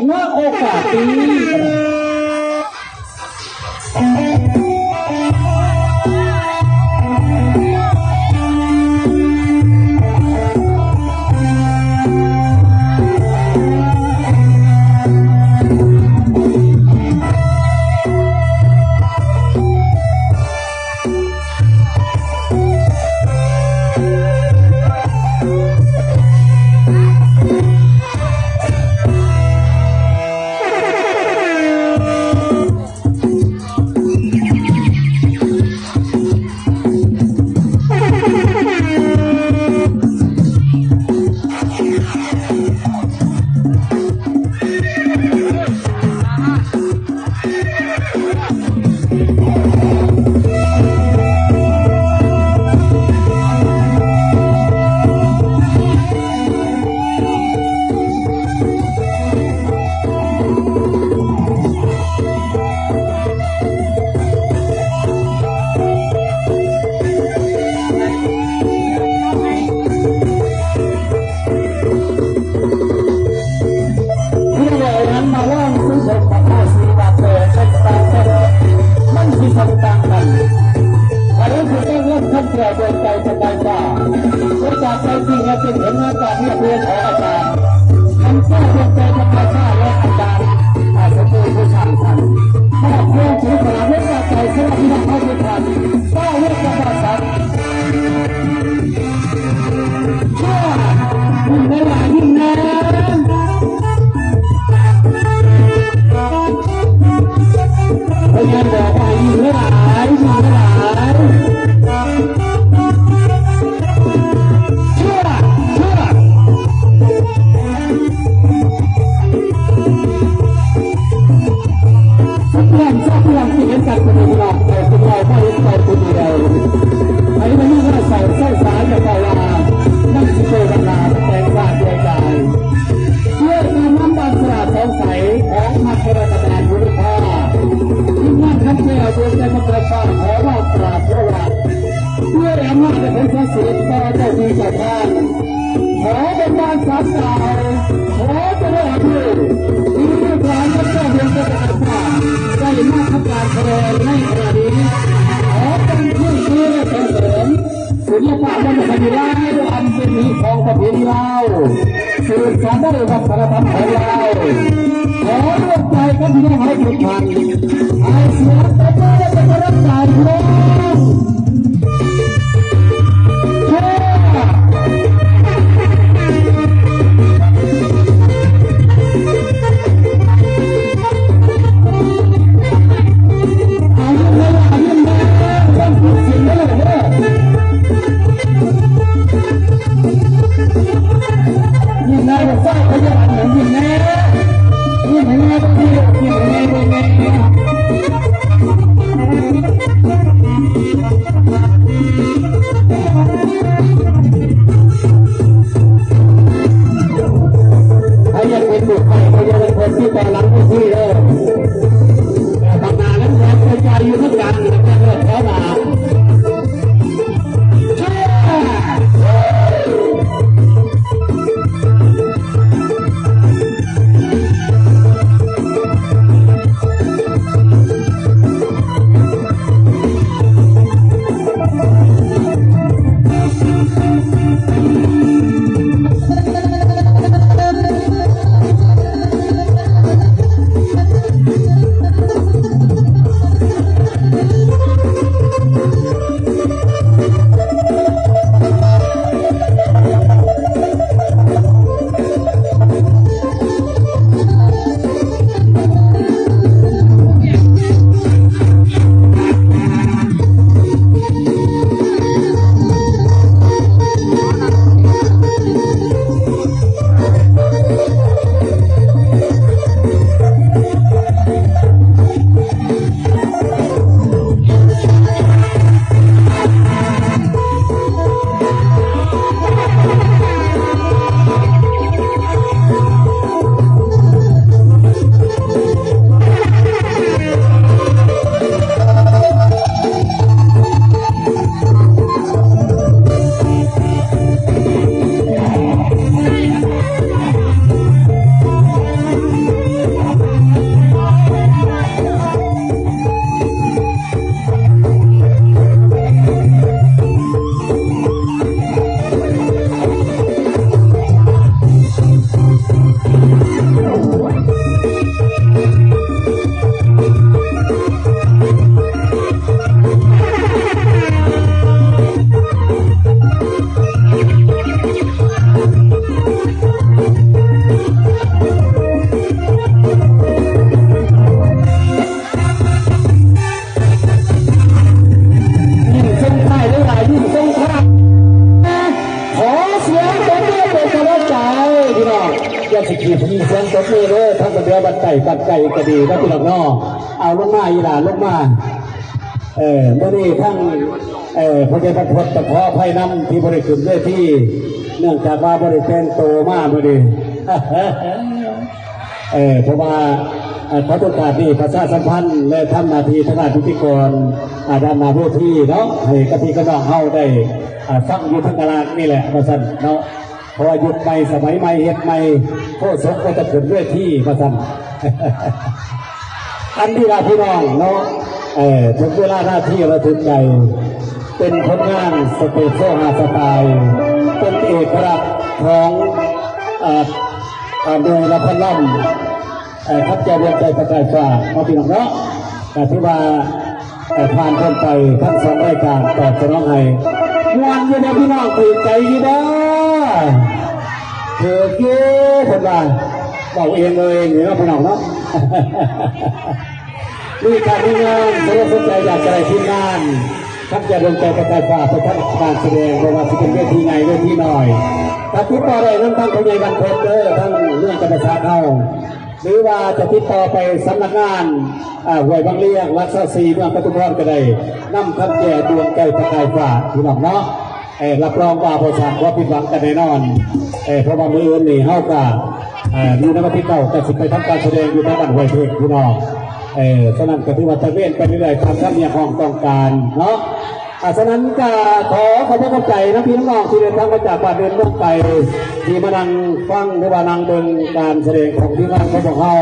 ເມື່ອໂອກາດນີ້. ຜູ້ໃດນັ້ນມາຮ້ອງສູ່ສົມພະເຈົ້າສິລິວັດເດີ ເປັນຕາເປັນ ມັນຊິສ່າງຕ່າງກັນ. ໃຜຊິຕ້ອງເລີ່ມຕົ້ນແຖວດວງໃຈປະກາຍຟ້າ ໂອກາດໃຈຈິງ ແລະ ເປັນຜົນງານການຮຽບຮຽງຂອງອາຈານ ທັງເຈົ້າດວງໃຈປະກາຍຟ້າ ແລະ ອາຈານ ອາ ສົມບູນ ຜູ້ສ້າງສັນ ມອບພຽງຖືກສະໜາມໂອກາດໃຈສຳລັບພີ່ນ້ອງເຮົາທຸກທ່ານ ເຈົ້າເວກກະສັດ ຍິ້ມຫຼາຍໆ ຍິ້ມແນ່ ພະຍານບອກວ່າຍິ້ມຫຼາຍໆ ຍິ້ມຫຼາຍໆ ເຊື່ອ ເຊື່ອ. ສະເພາະ ສະເພາະທີ່ເຫັນກັນຄົນເດີ ພີ່ນ້ອງ ໃຫ້ພວກເຮົາມາເຮັດໃສ່ຄົນດຽວ ໃຫ້ມາຢູ່ໜ້າເສົາໄຟຟ້າ ຢ່າເວົ້າວ່າມັນຊິເກີດບັນຫາແຕກສານດ້ວຍກາຍ ດ້ວຍການນຳດ້ານສະຫຼາດສອງໃສຂອງພັກລັດຖະບານ ຫຼື ພາ ທີມງານຄຳແກ້ວ ດວງໃຈມັງກອນຟ້າ ຂໍມອບສະຫຼາດເພື່ອວ່າ ດ້ວຍອຳນາດແລະຜົນສັກສິດຕໍ່ເຈົ້າທີ່ເຈົ້າທາງ ຂໍບັນດານສາມກ່າວ ຂໍຈະໄດ້ຮັບຮູ້ ທີ່ລູກຫຼານຂອງເຈົ້າດວງໃຈປະກາຍຟ້າ ໄດ້ມາທຳການສະແດງໃນຂະນະນີ້ ຂໍເປັນເຄື່ອງເຊີຍແລະສົ່ງເສີມ ສິລະປະວັນນະຄະດີລາວ ອັນເປັນຮີດຂອງປະເພນີລາວ ສືບສານໄດ້ວັດທະນະທຳຂອງລາວ ຂໍຮ່ວມໃຈກັບພີ່ນ້ອງເຮົາທຸກທ່ານ ໃຫ້ສຽງຕົບມື ແລະ ເປັນກຳລັງໃຈ ພີ່ນ້ອງ. ຍິ້ມແນ່ ລູກຊາຍ ຂະຫຍັນຍິ້ມແນ່ ຍິ້ມແນ່ ຍິ້ມແນ່ ຍິ້ມແນ່ ຍິ້ມແນ່ ຍິ້ມແນ່ ຍິ້ມແນ່ ຍິ້ມແນ່ ຍິ້ມແນ່. ມີສຽງຕົບມືເດີ ທັງບັນເດືອບັນໄຕ ບັນໄກກໍດີເນາະ ພີ່ນ້ອງເນາະ. ເອົາ ລົງມາ ອີ່ຫຼ້າ ລົງມາ. ເອີ ມື້ນີ້ທັງ ເອີ ພໍ່ໃຫຍ່ບັນພົດ ຕ້ອງຂໍອະໄພນຳທີ່ບໍ່ໄດ້ຂຶ້ນເວທີ ເນື່ອງຈາກວ່າບໍ່ໄດ້ແຕ່ງໂຕມາມື້ນີ້. ເອີ ເພາະວ່າ ເອີ ຂໍໂອກາດນີ້ປະຊາສຳພັນ ແລະ ທຳໜ້າທີ່ທາງດ້ານພິທີກອນ ອາ ດ້ານໜ້າເວທີເນາະ ໃຫ້ກັບພີ່ກັບນ້ອງເຮົາໄດ້ ອາ ຟັງຢູ່ທາງກະລາງນີ້ແຫຼະ ວ່າຊັ້ນເນາະ. ເພາະວ່າຍຸກໃໝ່ສະໄໝໃໝ່ເຮັດໃໝ່ ໂຄສົກກໍຈະຂຶ້ນເວທີວ່າຊັ້ນ. ອັນນີ້ລະພີ່ນ້ອງເນາະ ເອີ ເຖິງເວລານາທີລະຖືກໃຈ ເປັນຜົນງານສະເຕດໂຊຫ້າສະໄຕລ໌ ເປັນເອກະລັກຂອງ ເອີ ເອີ ໂດຍລະພັນລຳ ເອີ ຂັບແກ່ດວງໃຈປະກາຍຟ້າເນາະ ພີ່ນ້ອງເນາະ. ກໍຖືວ່າ ເອີ ຜ່ານພົ້ນໄປທັງສອງລາຍການຕອບສະໜອງໃຫ້ ມ່ວນຢູ່ບໍ່ພີ່ນ້ອງ ຖືກໃຈຢູ່ບໍ່? ຖືກຢູ່ ເພິ່ນວ່າ ເວົ້າເອງເລີຍນີ້ເນາະ ພີ່ນ້ອງເນາະ. ມີການມີງານ ສະເພາະສົນໃຈຢາກຈະໄດ້ທີມງານ ຂັບແກ່ດວງໃຈປະກາຍຟ້າ ໄປທຳການສະແດງ ບໍ່ວ່າຊິເປັນເວທີໃຫຍ່ເວທີນ້ອຍ ກໍຕິດຕໍ່ໄດ້ນຳທາງພໍ່ໃຫຍ່ບັນພົດເດີ ທາງເມືອງຈຳປາສັກເຮົາ ຫຼືວ່າຈະຕິດຕໍ່ໄປສຳນັກງານ ອາ ຫ້ວຍວັງລຽງ ຫຼັກຊາວສີ່ ເມືອງປະທຸມພອນກໍໄດ້ ນຳຂັບແກ່ດວງໃຈປະກາຍຟ້າ ພີ່ນ້ອງເນາະ. ເອີ ຮັບຮອງວ່າບໍ່ສ້າງຄວາມຜິດຫວັງກັນແນ່ນອນ ເອີ ເພາະວ່າມື້ອື່ນນີ້ເຮົາກໍ ເອີ ຢູ່ໃນວັນທີເກົ້າ ກໍຊິໄປທຳການສະແດງຢູ່ທາງບ້ານຫ້ວຍເພັກ ພີ່ນ້ອງ. ເອີ ສະນັ້ນກໍຖືວ່າຕະເວນໄປເລື້ອຍໆ ຕາມຄຳຮຽກຮ້ອງຕ້ອງການເນາະ. ອາ ສະນັ້ນກໍຂໍຂອບໃຈນຳພີ່ນຳນ້ອງທີ່ເດີນທາງມາຈາກບ້ານອື່ນເມືອງໄກ ທີ່ມານັ່ງຟັງ ຫຼືວ່ານັ່ງເບິ່ງການສະແດງຂອງທີມງານຂອງພວກເຮົາ.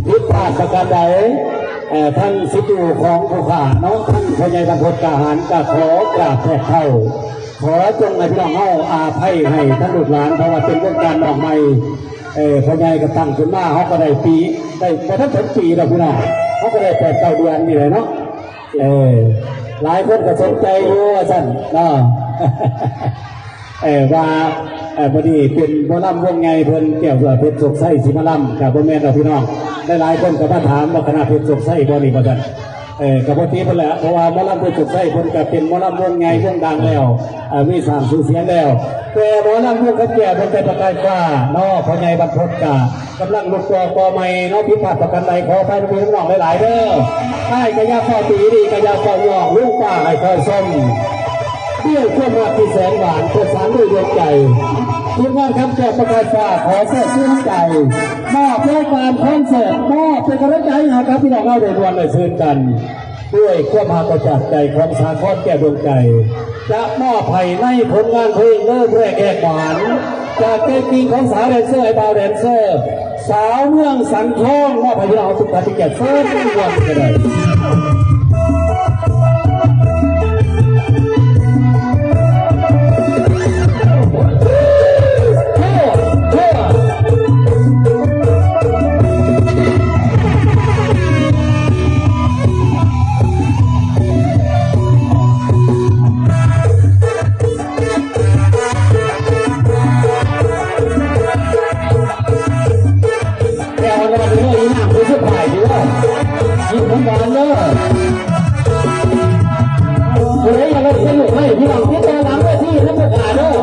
ຜິດພາດປະການໃດ ເອີ ທັງສິດຢູ່ຂອງຜູ້ຂ້າເນາະ ທັງພໍ່ໃຫຍ່ບັນພົດກ້າຫານ ກໍຂໍກາບແທບເທົ້າ ຂໍຈົ່ງໃຫ້ພີ່ນ້ອງເຮົາອະໄພໃຫ້ທັງລູກຫຼານ ເພາະວ່າເປັນວົງການນ້ອງໃໝ່. ເອີ ພໍ່ໃຫຍ່ກໍຕັ້ງຂຶ້ນມາ ເຮົາກໍໄດ້ປີ ໄດ້ບໍ່ທັນເຖິງປີດອກພີ່ນ້ອງ ເຮົາກໍໄດ້ແປດເກົ້າເດືອນນີ້ແຫຼະເນາະ. ເອີ ຫຼາຍຄົນກໍສົນໃຈຢູ່ວ່າຊັ້ນເນາະ. ເອີ ວ່າ ເອີ ມື້ນີ້ເປັນໝໍລຳວົງໃຫຍ່ເພິ່ນ ແກ້ວເຫຼືອເພັດໂຊກໄຊ ຊິມາລຳ ກໍບໍ່ແມ່ນດອກພີ່ນ້ອງ. ຫຼາຍໆຄົນກໍມາຖາມວ່າຄະນະເພັດໂຊກໄຊບໍ່ນີ້ວ່າຊັ້ນ. ເອີ ກໍບໍ່ຕິເພິ່ນແຫຼະ ເພາະວ່າໝໍລຳເພັດໂຊກໄຊເພິ່ນກໍເປັນໝໍລຳວົງໃຫຍ່ວົງດັງແລ້ວ ເອີ ມີສ້າງຊື່ສຽງແລ້ວ. ແຕ່ໝໍລຳວົງຄຳແກ້ວ ເພິ່ນເປັນປະກາຍຟ້າເນາະ ພໍ່ໃຫຍ່ບັນພົດກະ ກຳລັງລຸກຕໍ່ຕໍ່ໃໝ່ເນາະ. ຜິດພາດປະການໃດ ຂໍອະໄພນຳພີ່ນຳນ້ອງຫຼາຍໆເດີ. ອ້າຍກະຢ່າຟ້າວຕີ ດີກະຢ່າຟ້າວຍ້ອງ ລຸງປ້າໃຫ້ຄອຍຊົມ ດ້ວຍຄວາມຮັກທີ່ແສນຫວານ ປະສານດ້ວຍດວງໃຈ. ທີມງານຄຳແກ້ວປະກາຍຟ້າ ຂໍເຊີດຊວນໃຈ ມອບລາຍການຄອນເສີດ ມອບເປັນກຳລັງໃຈໃຫ້ກັບພີ່ນ້ອງເຮົາໄດ້ມ່ວນໄດ້ຊື່ນກັນ. ດ້ວຍຄວາມຮັກຈາກໃຈຂອງສາຄອນແກ້ວດວງໃຈ ຈະມອບໃຫ້ໃນຜົນງານເພງເລີບແລກແຫກຫວານ ຈາກໃຈຈິງຂອງສາວແດນເຊີ ອ້າຍບ່າວແດນເຊີ ສາວເມືອງສັງທອງ ມອບໃຫ້ພີ່ນ້ອງທຸກທ່ານທີ່ກຽດເຊີນຮ່ວມກັນໄດ້. ແຕ່ວ່າເລື່ອງອີ່ຫຍັງຄືສຸດທ້າຍຢູ່ເດີ ຢູ່ນຳກັນເດີ. ຜູ້ໃດຢາກເຮັດສະໜຸກໃຫ້ພີ່ນ້ອງຕິດຕໍ່ຫຼັງເວທີນຳພວກຂ້າເດີ.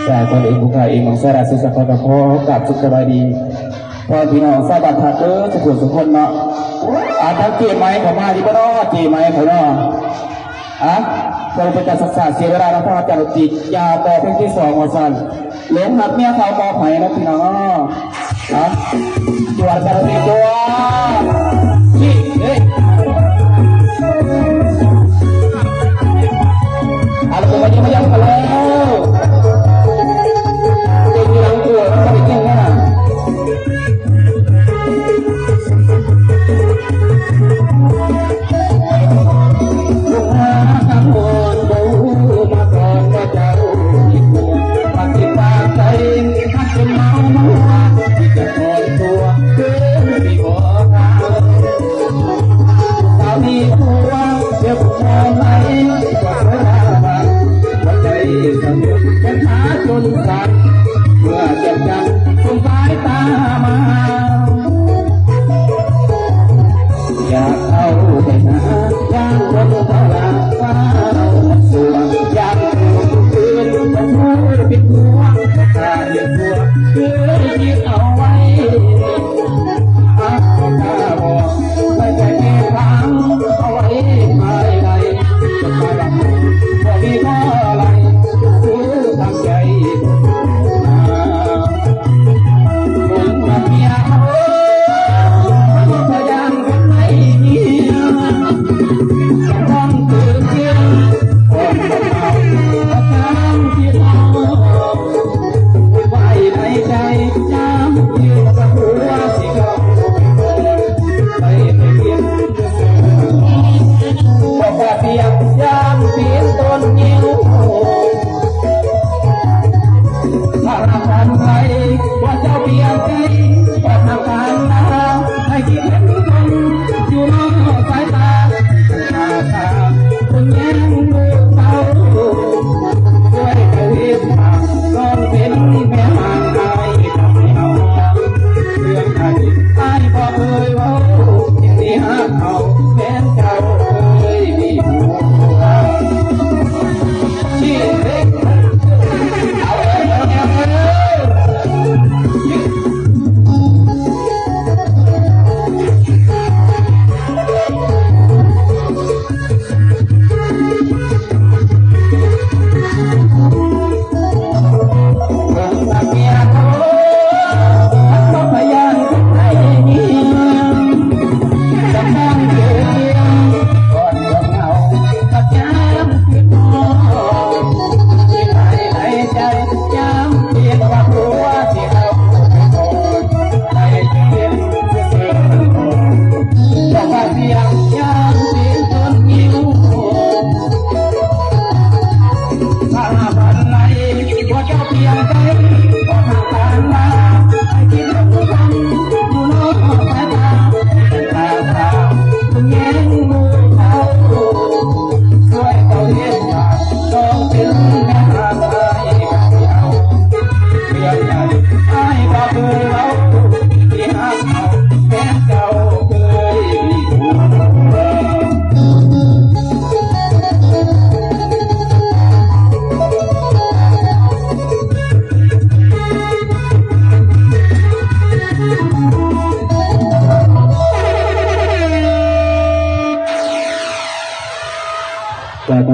ຈາກຕົນເອງ ຜູ້ຂ້າເອງ ມັງສາລາ ສຸດສະເພາະ ກໍຂໍກາບສຸກສະບາຍດີ ພໍ່ແມ່ພີ່ນ້ອງຊາວບ້ານທັກເດີ ທຸກຄົນທຸກຄົນເນາະ. ອາ ທາງເຈໄມເຂົ້າມາດີບໍ່ເນາະ ເຈໄມເຂົາເນາະ. ອາ ເພື່ອບໍ່ເປັນການຊັກຊ້າເສຍເວລາເນາະ ພາອາຈານດົນຕີ ຢ່າຕໍ່ເພງທີສອງວ່າຊັ້ນ. ຫຼົງຮັກເມຍເກົ່າບໍ່ໃຜເນາະພີ່ນ້ອງເນາະ. ຮະ ຈວດກັນອີກຕົວະ ນີ້ ເອີຍ ອາ ລົງມາ ມາ ມາແລ້ວ ເປັນຢູ່ຫຼັງຕົວະ ມັນບໍ່ໄດ້ກິນນະ.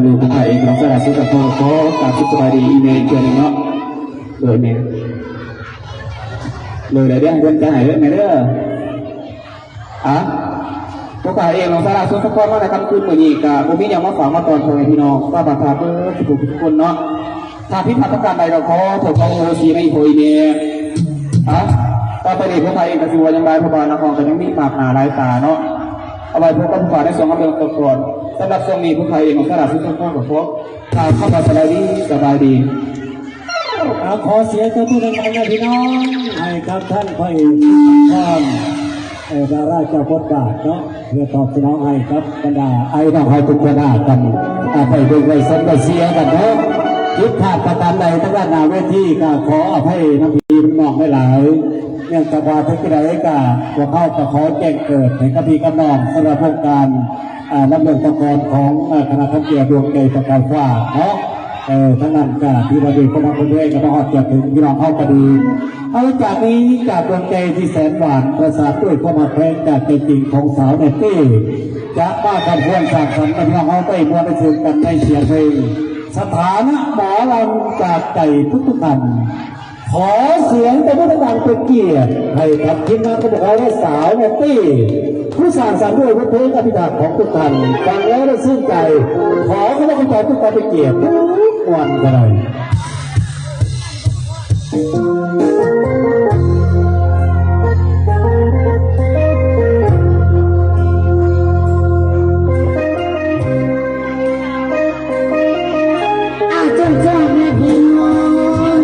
ລູກຂອງອ້າຍເອງ ນ້ອງສາລາ ສຸດສັກ ຂໍ ຂໍກາບສະບາຍດີອີ່ແມ່ອີກເທື່ອໜຶ່ງເນາະ. ໂດຍແມ່ ໂດຍ ແລ້ວດຽວໃຫ້ເພິ່ນຈະໃຫ້ເດີແມ່ເດີ. ອາ ພວກຂ້າເອງ ນ້ອງສາລາ ສຸດສັກ ມາໃນຄ່ຳຄືນມື້ນີ້ ກະບໍ່ມີຫຍັງມາຝາກມາຕ້ອນພໍ່ແມ່ພີ່ນ້ອງຊາວບ້ານທ່າເບີດທຸກຜູ້ທຸກຄົນເນາະ. ຖ້າຜິດພາດປະການໃດກໍຂໍໂທດຂໍອະໂຫສິໃນອີ່ພໍ່ອີ່ແມ່. ອາ ຕໍ່ໄປນີ້ພວກຂ້າເອງກໍຊິເວົ້າຫຍັງຫຼາຍ ເພາະວ່ານັກຮ້ອງກໍຍັງມີມາກໜ້າຫຼາຍຕາເນາະ. ເອົາໄວ້ພົບກັບພວກຂ້າໃນຊ່ວງລຳເລື່ອງຕໍ່ກ່ອນ. ສຳລັບຊ່ວງນີ້ພວກຂ້າເອງ ນ້ອງສາລາ ສຸດສັກ ກໍຂໍ ກ່າວຄຳວ່າສະບາຍດີ ສະບາຍດີ. ເອົາ ຂໍສຽງຕົບມືດັງໆ ນະພີ່ນ້ອງ ໃຫ້ກັບທ່ານພໍ່ເອກ ເອີ ດາລາເຈົ້າບົດບາດເນາະ ເພື່ອຕອບສະໜອງໃຫ້ກັບບັນດາອ້າຍນ້ອງເຮົາທຸກຄົນ ອາ ກັນ ອາ ໄປເບິ່ງໄປຊົມໄປເຊຍກັນເນາະ. ຜິດພາດປະການໃດທາງດ້ານໜ້າເວທີ ກໍຂໍອະໄພນຳພີ່ນຳນ້ອງຫຼາຍໆ. ເນື່ອງຈາກວ່າເຖິງຈັ່ງໃດກໍ ພວກເຮົາກໍຂໍແຈ້ງເກີດໃຫ້ກັບພີ່ກັບນ້ອງ ສຳລັບໂຄງການ ອ່າ ລຳເລື່ອງຕະກອນຂອງ ເອີ ຄະນະຄຳແກ້ວດວງໃຈປະກາຍຟ້າເນາະ. ເອີ ທາງນັ້ນກະຖືວ່າດ້ວຍຄວາມຮັກຄວາມແພງ ກະມາຮອດຈອດເຖິງພີ່ນ້ອງເຮົາກະດີ. ເອົາ ຈາກນີ້ ຈາກດວງໃຈທີ່ແສນຫວານ ປະສານດ້ວຍຄວາມຮັກແພງຈາກໃຈຈິງຂອງສາວແນດຕີ້ ຈະມາຂັບຂຽນສ້າງສັນໃຫ້ພີ່ນ້ອງເຮົາໄດ້ມ່ວນໄດ້ຊື່ນກັນໃນສຽງເພງ ສະຖານະໝໍລຳຈາກໃຈທຸກໆທ່ານ. ຂໍສຽງຕົບມືດັງໆເປັນກຽດໃຫ້ກັບທີມງານຂອງພວກເຮົາ ແລະ ສາວແນດຕີ້ ຜູ້ສ້າງສັນດ້ວຍບົດເພງອະພິທາກຂອງທຸກທ່ານ. ຟັງແລ້ວໄດ້ຊື່ນໃຈ. ຂໍຂອບໃຈທຸກທ່ານເປັນກຽດທຸກມ່ວນກໍໄດ້. ອາ ເຈົ້າ ເຈົ້າ ແມ່ພີ່ນ້ອງ.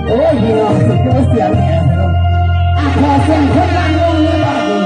ໂອ້ຍ ພີ່ນ້ອງ ສຸດຍອດສຽງແຮງ. ອ່ະ ຂໍສຽງຄົນລະໜຶ່ງບາດນີ້.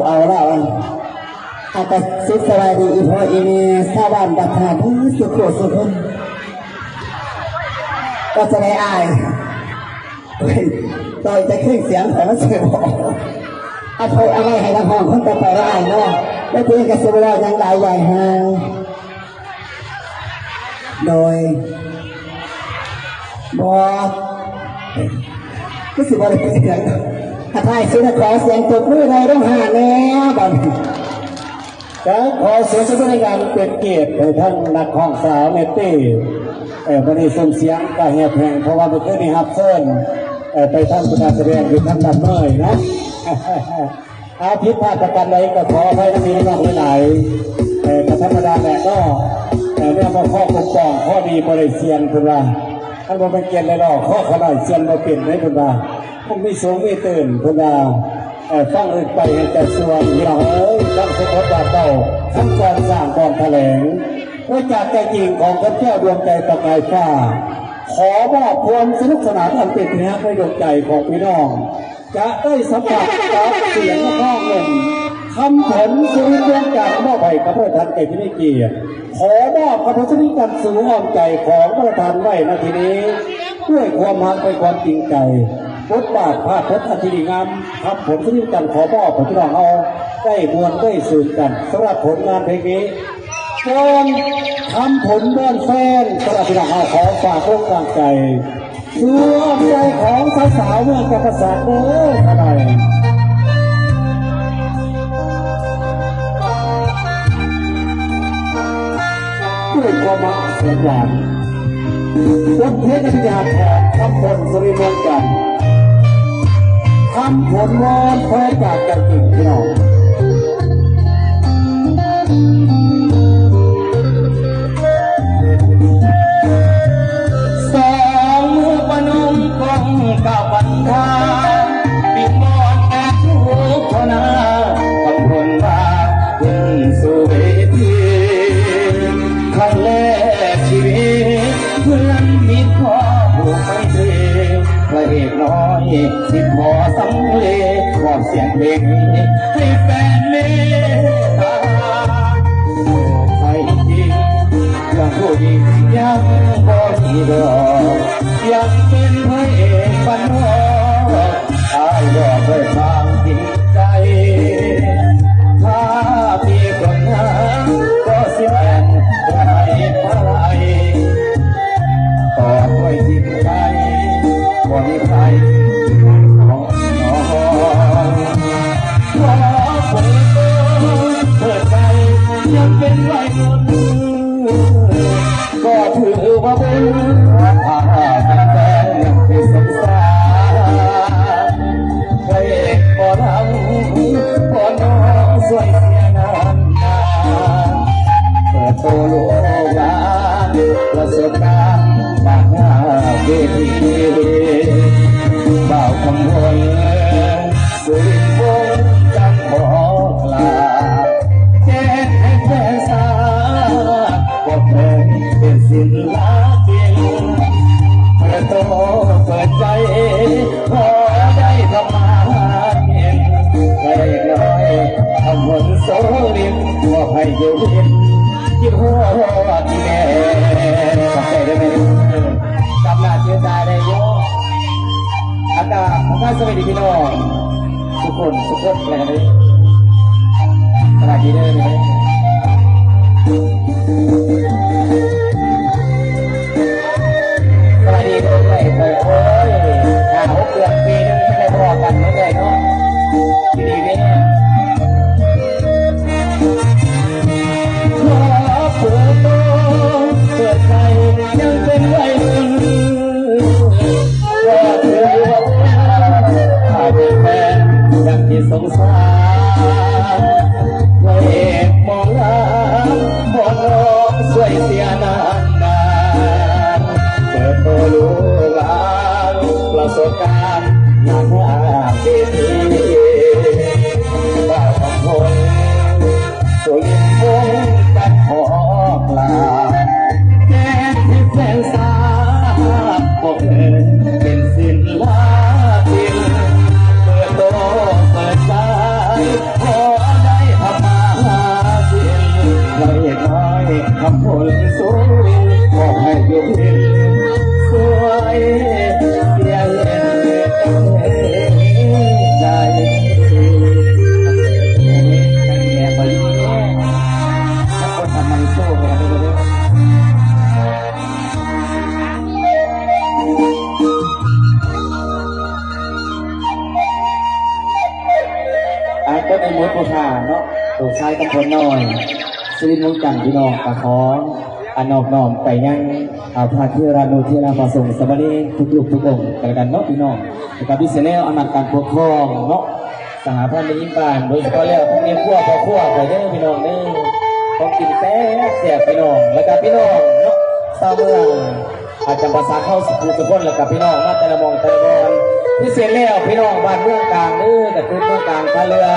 ເອົາລະ ອາກະສິດສະບາຍດີອີ່ພໍ່ອີ່ແມ່ຊາວບ້ານບັດທາດເດີ ສຸຂູສຸຄົນ. ກໍຈະໄດ້ອ້າຍ ໂອ້ຍ ຕໍ່ຈາກເຄື່ອງສຽງຂອງມັນຊິບໍ່ ເອົາໄປ ເອົາໄວ້ໃຫ້ນັກຮ້ອງຄົນຕໍ່ໄປລະອ້າຍເນາະ. ແລ້ວເພິ່ນກໍຊິບໍ່ເວົ້າຫຍັງຫຼາຍໃຫຍ່ຫາງ ໂດຍ ບໍ່ ຄືຊິບໍ່ໄດ້ເປັນຫຍັງ. ຖ້າທ້າຍສຸດ ຂໍສຽງຕົບມືໃຫ້ນ້ອງຫານແດ່ບາດນີ້. ກໍຂໍສຽງຕົບມືໃນການເປັນກຽດໃຫ້ທັງນັກຮ້ອງສາວແນດຕີ້. ເອີ ມື້ນີ້ເຊິ່ງສຽງກະແຫບແຫ້ງ ເພາະວ່າມື້ຄືນນີ້ຮັບເຊີນ ເອີ ໄປທຳການສະແດງຢູ່ທາງດ້ານເມີຍນະ. ອາ ຜິດພາດປະການໃດກໍຂໍອະໄພນຳພີ່ນຳນ້ອງຫຼາຍໆ. ເອີ ກໍທຳມະດາແຫຼະເນາະ ເອີ ແນວບໍ່ພໍກົມກອງ ພໍດີບໍ່ໄດ້ສ່ຽນ ເພິ່ນວ່າ. ມັນບໍ່ແມ່ນກ່ຽນໄດ້ດອກ ເພາະຂ້ານ້ອຍສ່ຽນບໍ່ເປັນເດ້ ເພິ່ນວ່າ. ມັນມີສູງມີຕື່ນ ເພິ່ນວ່າ. ເອີ ຟັງເລື່ອງໄປໃຫ້ຈະຊວນ ພີ່ນ້ອງເອີຍ ທັງສົມບົດບາດເວົ້າ ທັງການສ້າງກອນຖະແຫຼງ ດ້ວຍຈາກໃຈຈິງຂອງຂ້າພະເຈົ້າດວງໃຈປະກາຍຟ້າ ຂໍມອບຄວາມສະໜຸກສະໜານອັນເປັນທີ່ຮັກໃນດວງໃຈຂອງພີ່ນ້ອງ ຈະໄດ້ສຳຜັດກັບສຽງນັກຮ້ອງໜຸ່ມ ຄຳຜົນ ສຸລິນ ດວງຈັນ ມອບໃຫ້ກັບພວກທ່ານເປັນທີ່ມີກຽດ. ຂໍມອບຄຳຜົນ ສຸລິນ ກັນສູ່ອ້ອມໃຈຂອງພວກທ່ານໄວ້ນະທີ່ນີ້ ດ້ວຍຄວາມຮັກ ດ້ວຍຄວາມຈິງໃຈ. ບົດບາດພາບພົດອັນທີ່ດີງາມ ຄຳຜົນ ສຸລິນ ກັນ ຂໍມອບໃຫ້ພີ່ນ້ອງເຮົາໄດ້ມ່ວນໄດ້ຊື່ນກັນ ສຳລັບຜົນງານເພງນີ້. ກ່ອນຄຳຜົນວອນແຟນ ສຳລັບພີ່ນ້ອງເຮົາ ຂໍຝາກອົກຝາກໃຈ ສູ່ອ້ອມໃຈຂອງສາວໆເມືອງຈຳປາສັກເດີ ຂະນ້ອຍ ດ້ວຍຄວາມຮັກແສນຫວານ. ບົດເພງອະພິທານຂອງຄຳພົນ ສຸລິນ ດວງຈັນ ຄຳຜົນວອນແຟນຈາກໃຈຈິງ ພີ່ນ້ອງ. ສອງມືປະນົມກ້ອງກາບບັນທາ ວິງວອນແດ່ທຸກຄົນນາ ຄຳພົນວ່າຂຶ້ນສູ່ເວທີ ຄັ້ງແລກຊີວິດ ເພື່ອນມິດພໍ້ຜູກໄມຕີ ພະເອກນ້ອຍ ຊິຂໍສຳເລ ມອບສຽງເພງນີ້ໃຫ້ແຟນເມດຕາ. ໃຜຈິງ ເລື່ອງຜູ້ຍິງຍັງບໍ່ມີດອກ ຍັງເປັນພະເອກບ້ານນອກ ອ້າຍບອກດ້ວຍຄວາມຈິງໃຈ ຖ້າມີຄົນຫາກໍຊິແມ່ນຜູ້ໃຫ້ພາໄລ ຕອບດ້ວຍຈິງໃຈ ບໍ່ມີໃຜຂອງນ້ອງ ເພາະຄົນເປີດໃຈຍັງເປັນໄວໜຸ່ມ ກໍຖືວ່າບຸນ ຖ້າເປັນແຟນທີ່ສົງສານ ພະເອກໝໍລຳ ຂໍນ້ອງຊ່ວຍເສຍນ້ຳຕາ ເປີດໂຕລູກຫຼານ ປະສົບການໜ້າເວທີ ບ່າວຄຳພົນ ສຸລິນວົງຈັນບອກລາ ແຈ້ງໃຫ້ແຟນຊາວ ພວກເພິ່ນເປັນສິນລາປິນ ເປີດໂຕເປີດໃຈ ພໍໄດ້ທຳມາຫາກິນ ໄດ້ນ້ອຍທຳບຸນໂສລິນ ມອບໃຫ້ຢູ່ດິນ ຄິດຮອດແມ່ ຂອບໃຈເດີແມ່ເດີ ຈຳໜ້າຊື່ຕາໄດ້ຢູ່ ອາກາດ ອາກາດສະບາຍດີພີ່ນ້ອງ ທຸກຄົນ ທຸກຄົນ ແລ້ວກໍໄດ້ ສະບາຍດີເດີ ສະບາຍດີເດີ ໂອ້ຍ ຫ້າຫົກເດືອນ ປີໜຶ່ງ ຈັ່ງໄດ້ພໍ້ກັນ ເດີເນາະ ຢູ່ດີມີແຮງ. ຂໍເປີດໂຕເປີດໃຈ ຍັງເປັນໄວໜຸ່ມ ກໍຖືວ່າບຸນ ຖ້າມີແຟນຢ່າງທີ່ສົງສານ ພະເອກໝໍລຳ ຂໍນ້ອງຊ່ວຍເສຍນ້ຳຕາ ເປີດໂຕລູກຫຼານ ປະສົບການໜ້າເວທີ ບ່າວຄຳພົນ ສຸລິນວົງຈັນ ຂໍກາບແຈ້ງໃຫ້ແຟນຊາວ ພວກເພິ່ນເປັນສິນລາປິນ ເປີດໂຕເປີດໃຈ ຂໍ ຊາຍກັບຜົນນ້ອຍ ສຸລິນ ວົງຈັນ ພີ່ນ້ອງ ກໍຂໍອະນອບນ້ອມໄປຍັງ ອາ ພະເຖລະນຸເຖລະ ພະສົງສາມະເນນ ທຸກຮູບທຸກອົງກັນລະກັນເນາະ ພີ່ນ້ອງ. ແລ້ວກໍພິເສດແລ້ວ ອຳນາດການປົກຄອງເນາະ ສະຫະພັນແມ່ຍິງບ້ານ ໂດຍສະເພາະແລ້ວ ທັງແມ່ຄົວ ພໍ່ຄົວ ຂ້ອຍເດີ ພີ່ນ້ອງເດີ ຂອງກິນແຊບໆ ພີ່ນ້ອງ ແລ້ວກໍພີ່ນ້ອງເນາະ ຊາວເມືອງ ອາ ຈຳປາສັກເຮົາ ສຸຂູສຸຄົນ ແລ້ວກໍພີ່ນ້ອງມາແຕ່ລະໝ່ອງແຕ່ລະບ່ອນ ພິເສດແລ້ວ ພີ່ນ້ອງບ້ານເມືອງກາງເດີ ກະຄືເມືອງກາງທ່າເຮືອ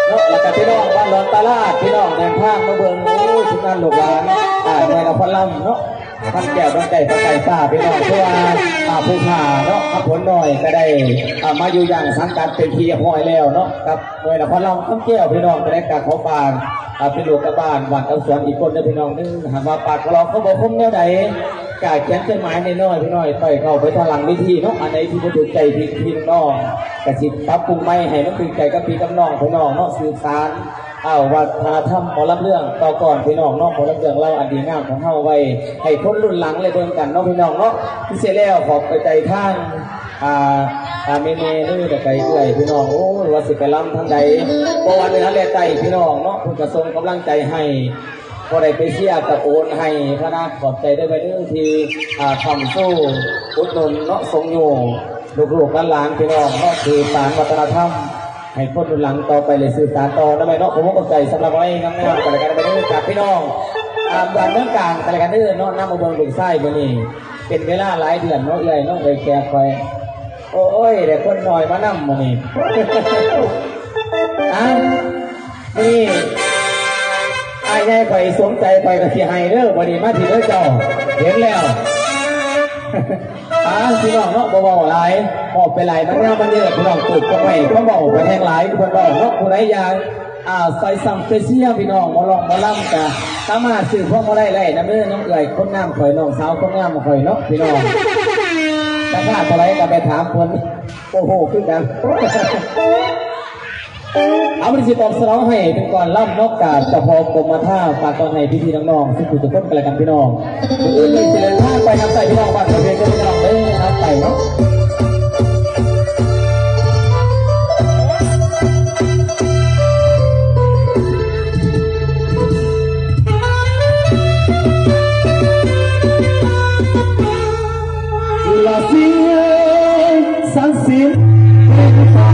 ເນາະ ແລ້ວກໍພີ່ນ້ອງບ້ານຫຼອນຕະຫຼາດ ພີ່ນ້ອງເດີນທາງມາເບິ່ງ ໂອ້ຍ ທີມງານລູກຫຼານ ອາ ແມ່ນະຄອນລຳເນາະ ທັງແກ້ວທັງໃຈ ທັງໄກ່ປ່າ ພີ່ນ້ອງ ເພາະວ່າ ອາ ຜູ້ຂ້າເນາະ ກັບຜົນນ້ອຍກໍໄດ້ ອາ ມາຢູ່ຢ່າງສັງກັດເປັນທີ່ຮຽບຮ້ອຍແລ້ວເນາະ ກັບ ເອີຍ ນະຄອນຫຼວງຄຳແກ້ວ ພີ່ນ້ອງ ຈະໄດ້ກາບຂອບບາງ ອ່າ ເປັນລູກກັບບ້ານ ບ້ານເອົາສວນອີກຄົນເດີ ພີ່ນ້ອງເດີ. ຫາກວ່າປາກຂອງເຮົາບໍ່ຄົມແນວໃດ ກະຂຽນຈົດໝາຍນ້ອຍໆ ພີ່ນ້ອງ ໄປເຂົ້າໄປທາງຫຼັງເວທີເນາະ. ອັນໃດທີ່ບໍ່ຖືກໃຈພີ່ໆ ນ້ອງໆ ກະຊິປັບປຸງໃໝໃຫ້ມັນຖືກໃຈກັບພີ່ກັບນ້ອງ ພີ່ນ້ອງເນາະ ສືບສານ ເອົາ ວັດທະນະທຳໝໍລຳເລື່ອງຕໍ່ກ່ອນ ພີ່ນ້ອງເນາະ. ໝໍລຳເລື່ອງລາວອັນດີງາມຂອງເຮົາໄວ້ໃຫ້ຄົນລຸ້ນຫຼັງໄດ້ເບິ່ງກັນເນາະ ພີ່ນ້ອງເນາະ. ພິເສດແລ້ວ ຂອບໃຈທາງ ອ່າ ອ່າ ແມ່ໆເດີ ແລ້ວກະເອື້ອຍ ພີ່ນ້ອງ ໂອ້ຍ ວ່າຊິໄປລຳທາງໃດ ບໍ່ວ່າເໜືອແລະໃຕ້ ພີ່ນ້ອງເນາະ ເພິ່ນກະສົ່ງກຳລັງໃຈໃຫ້ ບໍ່ໄດ້ໄປເຊຍກະໂອນໃຫ້ພະນະ. ຂອບໃຈເດີແມ່ເດີ ທີ່ ອ່າ ຄ້ຳຊູອຸດໜູນເນາະ ຊົງໂຍລູກໆຫຼານໆ ພີ່ນ້ອງເນາະ ສືບສານວັດທະນະທຳໃຫ້ຄົນລຸ້ນຫຼັງຕໍ່ໄປ ແລະ ສືບສານຕໍ່ນຳແມ່ເນາະ. ຂໍຂອບໃຈສຳລັບໄວ້ງາມໆກັນແລ້ວກັນເດີ ຈາກພີ່ນ້ອງ ອ່າ ບ້ານເມືອງກາງກັນແລ້ວກັນເດີເນາະ. ນຳມາເບິ່ງລູກຊາຍມື້ນີ້ ເປັນເວລາຫຼາຍເດືອນເນາະ ເອື້ອຍເນາະ ເອື້ອຍແຂກຂ້ອຍ ໂອ້ຍ ໄດ້ຄົນນ້ອຍມານຳມື້ນີ້ ອາ ນີ້ ອ້າຍໃຫຍ່ຂ້ອຍສົມໃຈ ຂ້ອຍກໍຊິໃຫ້ເດີ ບັດນີ້ມາທີ່ເດີເຈົ້າ ເຫັນແລ້ວ ອາ ພີ່ນ້ອງເນາະ ບໍ່ເວົ້າຫຼາຍ ເວົ້າໄປຫຼາຍມັນຍາວມັນເຍີດ ພີ່ນ້ອງ ເກີດຄວາມໄວ ຄວາມເວົ້າໄປແຮງຫຼາຍ ຄືເພິ່ນເວົ້າເນາະ. ຜູ້ໃດຢາກ ອ່າ ຊອຍຊ້ຳຊອຍເຊຍ ພີ່ນ້ອງ ໝໍຮ້ອງໝໍລຳກະສາມາດຊື້ພວງມາໄລໄດ້ນຳເດີ ນ້ອງເອື້ອຍຄົນງາມຂ້ອຍ ນ້ອງສາວຄົນງາມຂອງຂ້ອຍເນາະ ພີ່ນ້ອງ. ລາຄາເທົ່າໃດກໍໄປຖາມເພິ່ນ ບໍ່ຮູ້ຄືກັນ. ເອົາ ມື້ນີ້ຊິຕອບສະໜອງໃຫ້ເປັນກ່ອນລຳເນາະ ກາບເຈົ້າພໍ່ກົມມາທາ ຝາກຕ້ອນໃຫ້ພີ່ໆ ນ້ອງໆ ທຸກຜູ້ທຸກຄົນກັນແລ້ວກັນ ພີ່ນ້ອງ. ມື້ອື່ນນີ້ຊິເດີນທາງໄປນຳໃຕ້ພີ່ນ້ອງບ້ານເຂົາເພງເດີ ພີ່ນ້ອງເດີ ນຳໄປເນາະ. ລະເສຍສັງສິນເປັນຟ້າ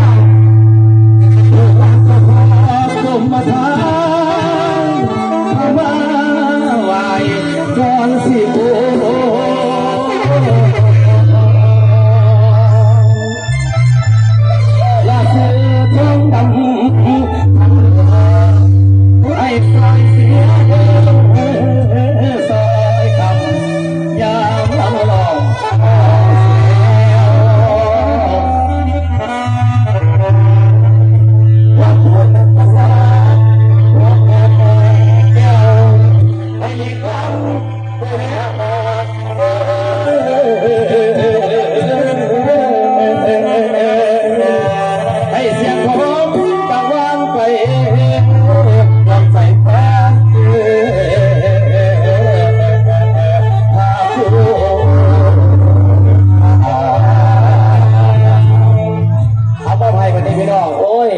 ລູກຫຼານກໍຂໍກົມມາທານ ມາໄຫວ້ກ່ອນຊິໂອ ລະເສືອທອງດຳ ໃຫ້ສາຍເສຍເດີ ສາຍຄຳ ຍາມລຳລອງ ວ່າຄົນປະສານ ໃຫ້ຟັງ ໃຫ້ສຽງຂອງຕາວາງໄປ ດວງໃສແຟນ ພາຜູ້ ເອົາມອບໃຫ້ບັດນີ້ພີ່ນ້ອງ ໂອ້ຍ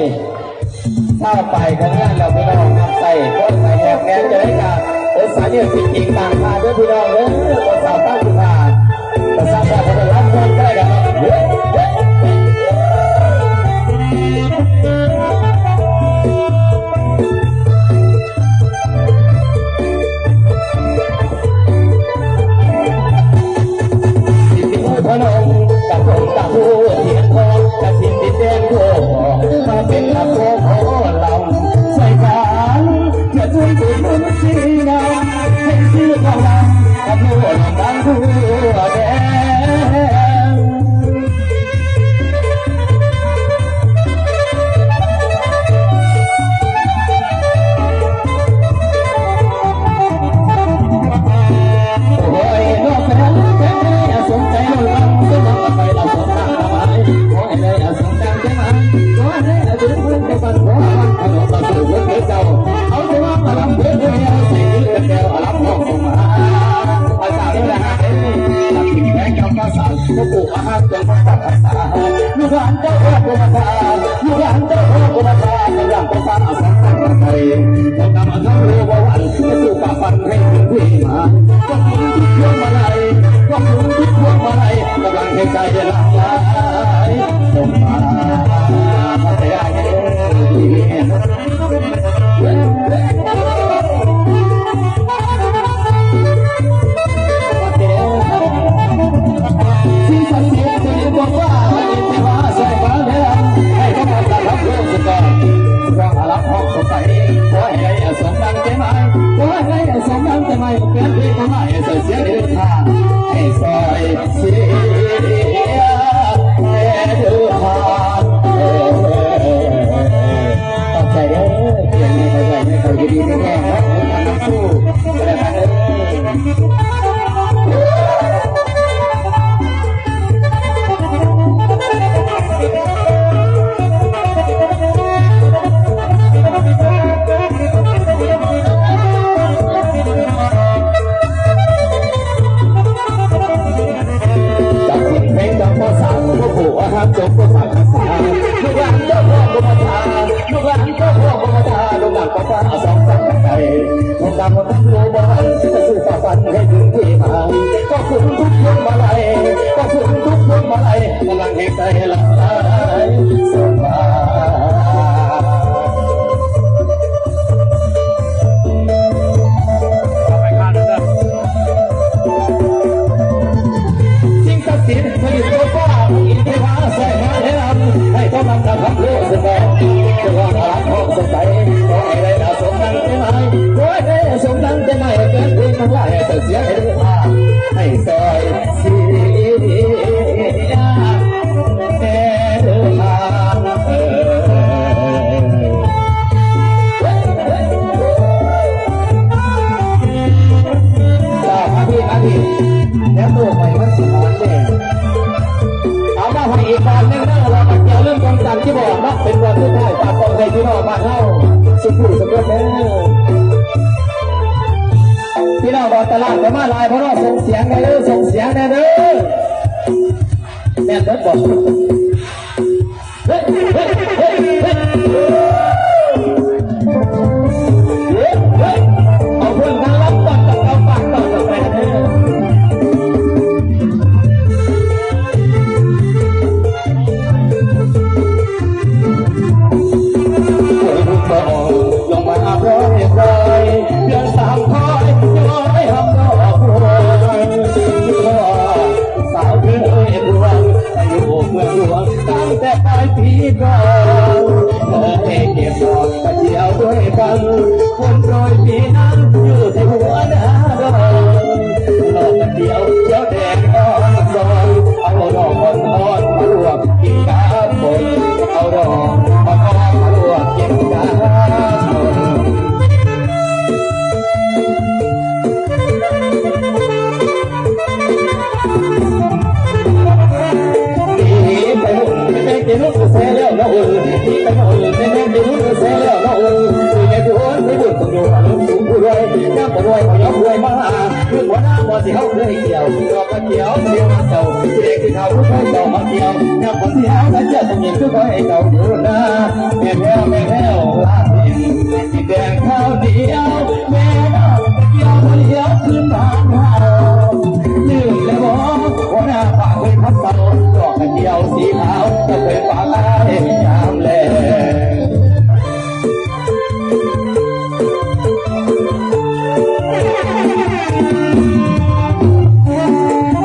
ຊາວປາຍເຖິງງານແລ້ວ ພີ່ນ້ອງນຳໃຊ້ ຄົນໃສ່ແນບແນມ ຈະໄດ້ກະອົດສາຍເນື້ອຊິກິງຕ່າງທ່າເດີ ພີ່ນ້ອງເດີ. ບໍ່ຊາວຕັ້ງຢູ່ທ່າ ບໍ່ຊາວແບບເພິ່ນລຳມ່ວນກໍໄດ້ດອກເນາະ. ສິດທິພູພະນົມ ກະສົມກະພູທຽນທອງ ກະສິນດິນແດນໂຄ ມາເປັນອາໂກຂອງເຮົາ ຊ່ວຍກັນເພື່ອຈຸນບຸນໜູນຊີ້ນຳ ໃຫ້ຊື່ຂອງນາງກັບໂລກນຳບາງຄູ. ເສຍເດີທ່າ ໃຫ້ຊ່ອຍເຊຍເດີທ່ານ. ຂອບໃຈເດີ ພຽງນີ້ກໍຢາກໃຫ້ເຂົາຢູ່ດີມີແຮງເນາະ ນຳສູ້ກັນແລ້ວກັນເດີ. ຈັບສິນແຂວງຈຳປາສັກ ພວກຜູ້ອາຮັກຈົງໂປດສາດຮັກສາ ລູກຫຼານເຈົ້າພໍ່ບໍ່ມາທາ ລູກຫຼານເຈົ້າພໍ່ບໍ່ມາທາ ລູກຫຼານຂອງຟ້າສອງຝັ່ງໄກ ທຸກກຳທັງຮູ້ບໍ່ທັນ ຈະສູ້ຝ່າຟັນໃຫ້ເຖິງທີ່ໝາຍ ຂອບຄຸນທຸກພວງມາໄລ ຂອບຄຸນທຸກພວງມາໄລ ກຳລັງແຮງໃຈຫຼາຍສະບາຍ. ສິ່ງສັກສິດຜະລິດຕົວຟ້າ ອົງອິນເທວາຊ່ອຍມາແນະນຳ ໃຫ້ເຈົ້ານຳນາຄຳໂລດສະແກນ ເຈົ້າວ່າພະລັງຂອງສົມໃຈ ຂໍໃຫ້ໄດ້ດາວສົມດັ່ງເປົ້າໝາຍ ຂໍໃຫ້ໄດ້ສົມດັ່ງເປົ້າໝາຍ ແຟນເພງທັງຫຼາຍ ໃຫ້ເຈົ້າສຽງໃຫ້ເດີ ໃຫ້ຊ່ອຍ ເຊຍແດ່ເດີທ່ານເອີຍ. ມາພີ້ ມາພີ້ ແນວໂຕໄປມັນຊິຫອນເດ້. ເອົາມາໃຫ້ອີກບາດໜຶ່ງເດີ ລາວມາກ່ຽວເລື່ອງຂອງຈັນທີ່ບອກເນາະ ເປັນບາດສຸດທ້າຍ ຝາກຂອງໃຫ້ພີ່ນ້ອງບ້ານເຮົາ ສຸກຜູ້ສຸກຄົນເດີ. ພີ່ນ້ອງອອກຕະຫຼາດກໍມາຫຼາຍ ພວກເຮົາສົ່ງສຽງແດ່ເດີ ສົ່ງສຽງແດ່ເດີ. ແມ່ນເບິດບໍ່? ເຮີ້ຍ ເຮີ້ຍ ເຮີ້ຍ ເຮີ້ຍ ເຮີ້ຍ ເຮີ້ຍ ເອົາເພິ່ນມາລຳກ່ອນ ຕ້ອງເອົາປາກຕໍ່ກັນໄປເດີ. ຝົນກໍອອກລົງມາໂປຣຍໆ ເດືອນສາມຄອຍຍ້ອຍຮັບດອກບວນ ຄິດຮອດສາວເຄີຍພວງ ໄປຢູ່ເມືອງຫຼວງ ຕັ້ງແຕ່ປາຍປີກ່ອນ ເຄີຍເກັບດອກກະຈຽວດ້ວຍກັນ ຝົນໂປຣຍປີນັ້ນ ຢູ່ທີ່ຫົວໜ້າດອນ ດອກກະຈຽວຂຽວແດງອ່ອນຊອນ ເອົາດອກອ່ອນໆ ມາລວກກິນກັບຝົນ ເອົາດອກອ່ອນໆ ມາລວກກິນກັບຝົນ. ໄປລຸ້ນໄປແມ່ນໄປລຸ້ນແຊແລ້ວເນາະເອີຍ ໄປລຸ້ນໄປແມ່ນໄປລຸ້ນແຊແລ້ວເນາະເອີຍ ຄືແມ່ນຄືໂອນໄປບຸນຄົນຢູ່ອາລົມສູງຜູ້ລວຍ ຍາມບໍ່ລວຍກໍຍອມລວຍມາ ຄືຫົວໜ້າບໍ່ຊິເຮົາເຄີຍກ່ຽວ ດອກກະຈຽວເດວມາເຈົ້າ ຊິແດງຊິຂາວຄືໃຜເຈົ້າມາກ່ຽວ ຍາມບໍ່ຊິເຮົາກະເຈົ້າຕ້ອງຍິງຄືຂ້ອຍເຈົ້າຢູ່ນາ ແມ່ແພ້ວ ແມ່ແພ້ວ ລາດດິນ ຊິແຕ່ງຄາວດຽວ ແມ່ນອກໄປກ່ຽວບໍ່ຫຼຽວຄືນບ້ານເຮົາ ລືມແລ້ວບໍ່ ຫົວໜ້າປ້າເຄີຍພັດເຊົາ ດອກກະຈຽວສີຂາວ ເຈົ້າເຄີຍຝາກອ້າຍຍາມແລງ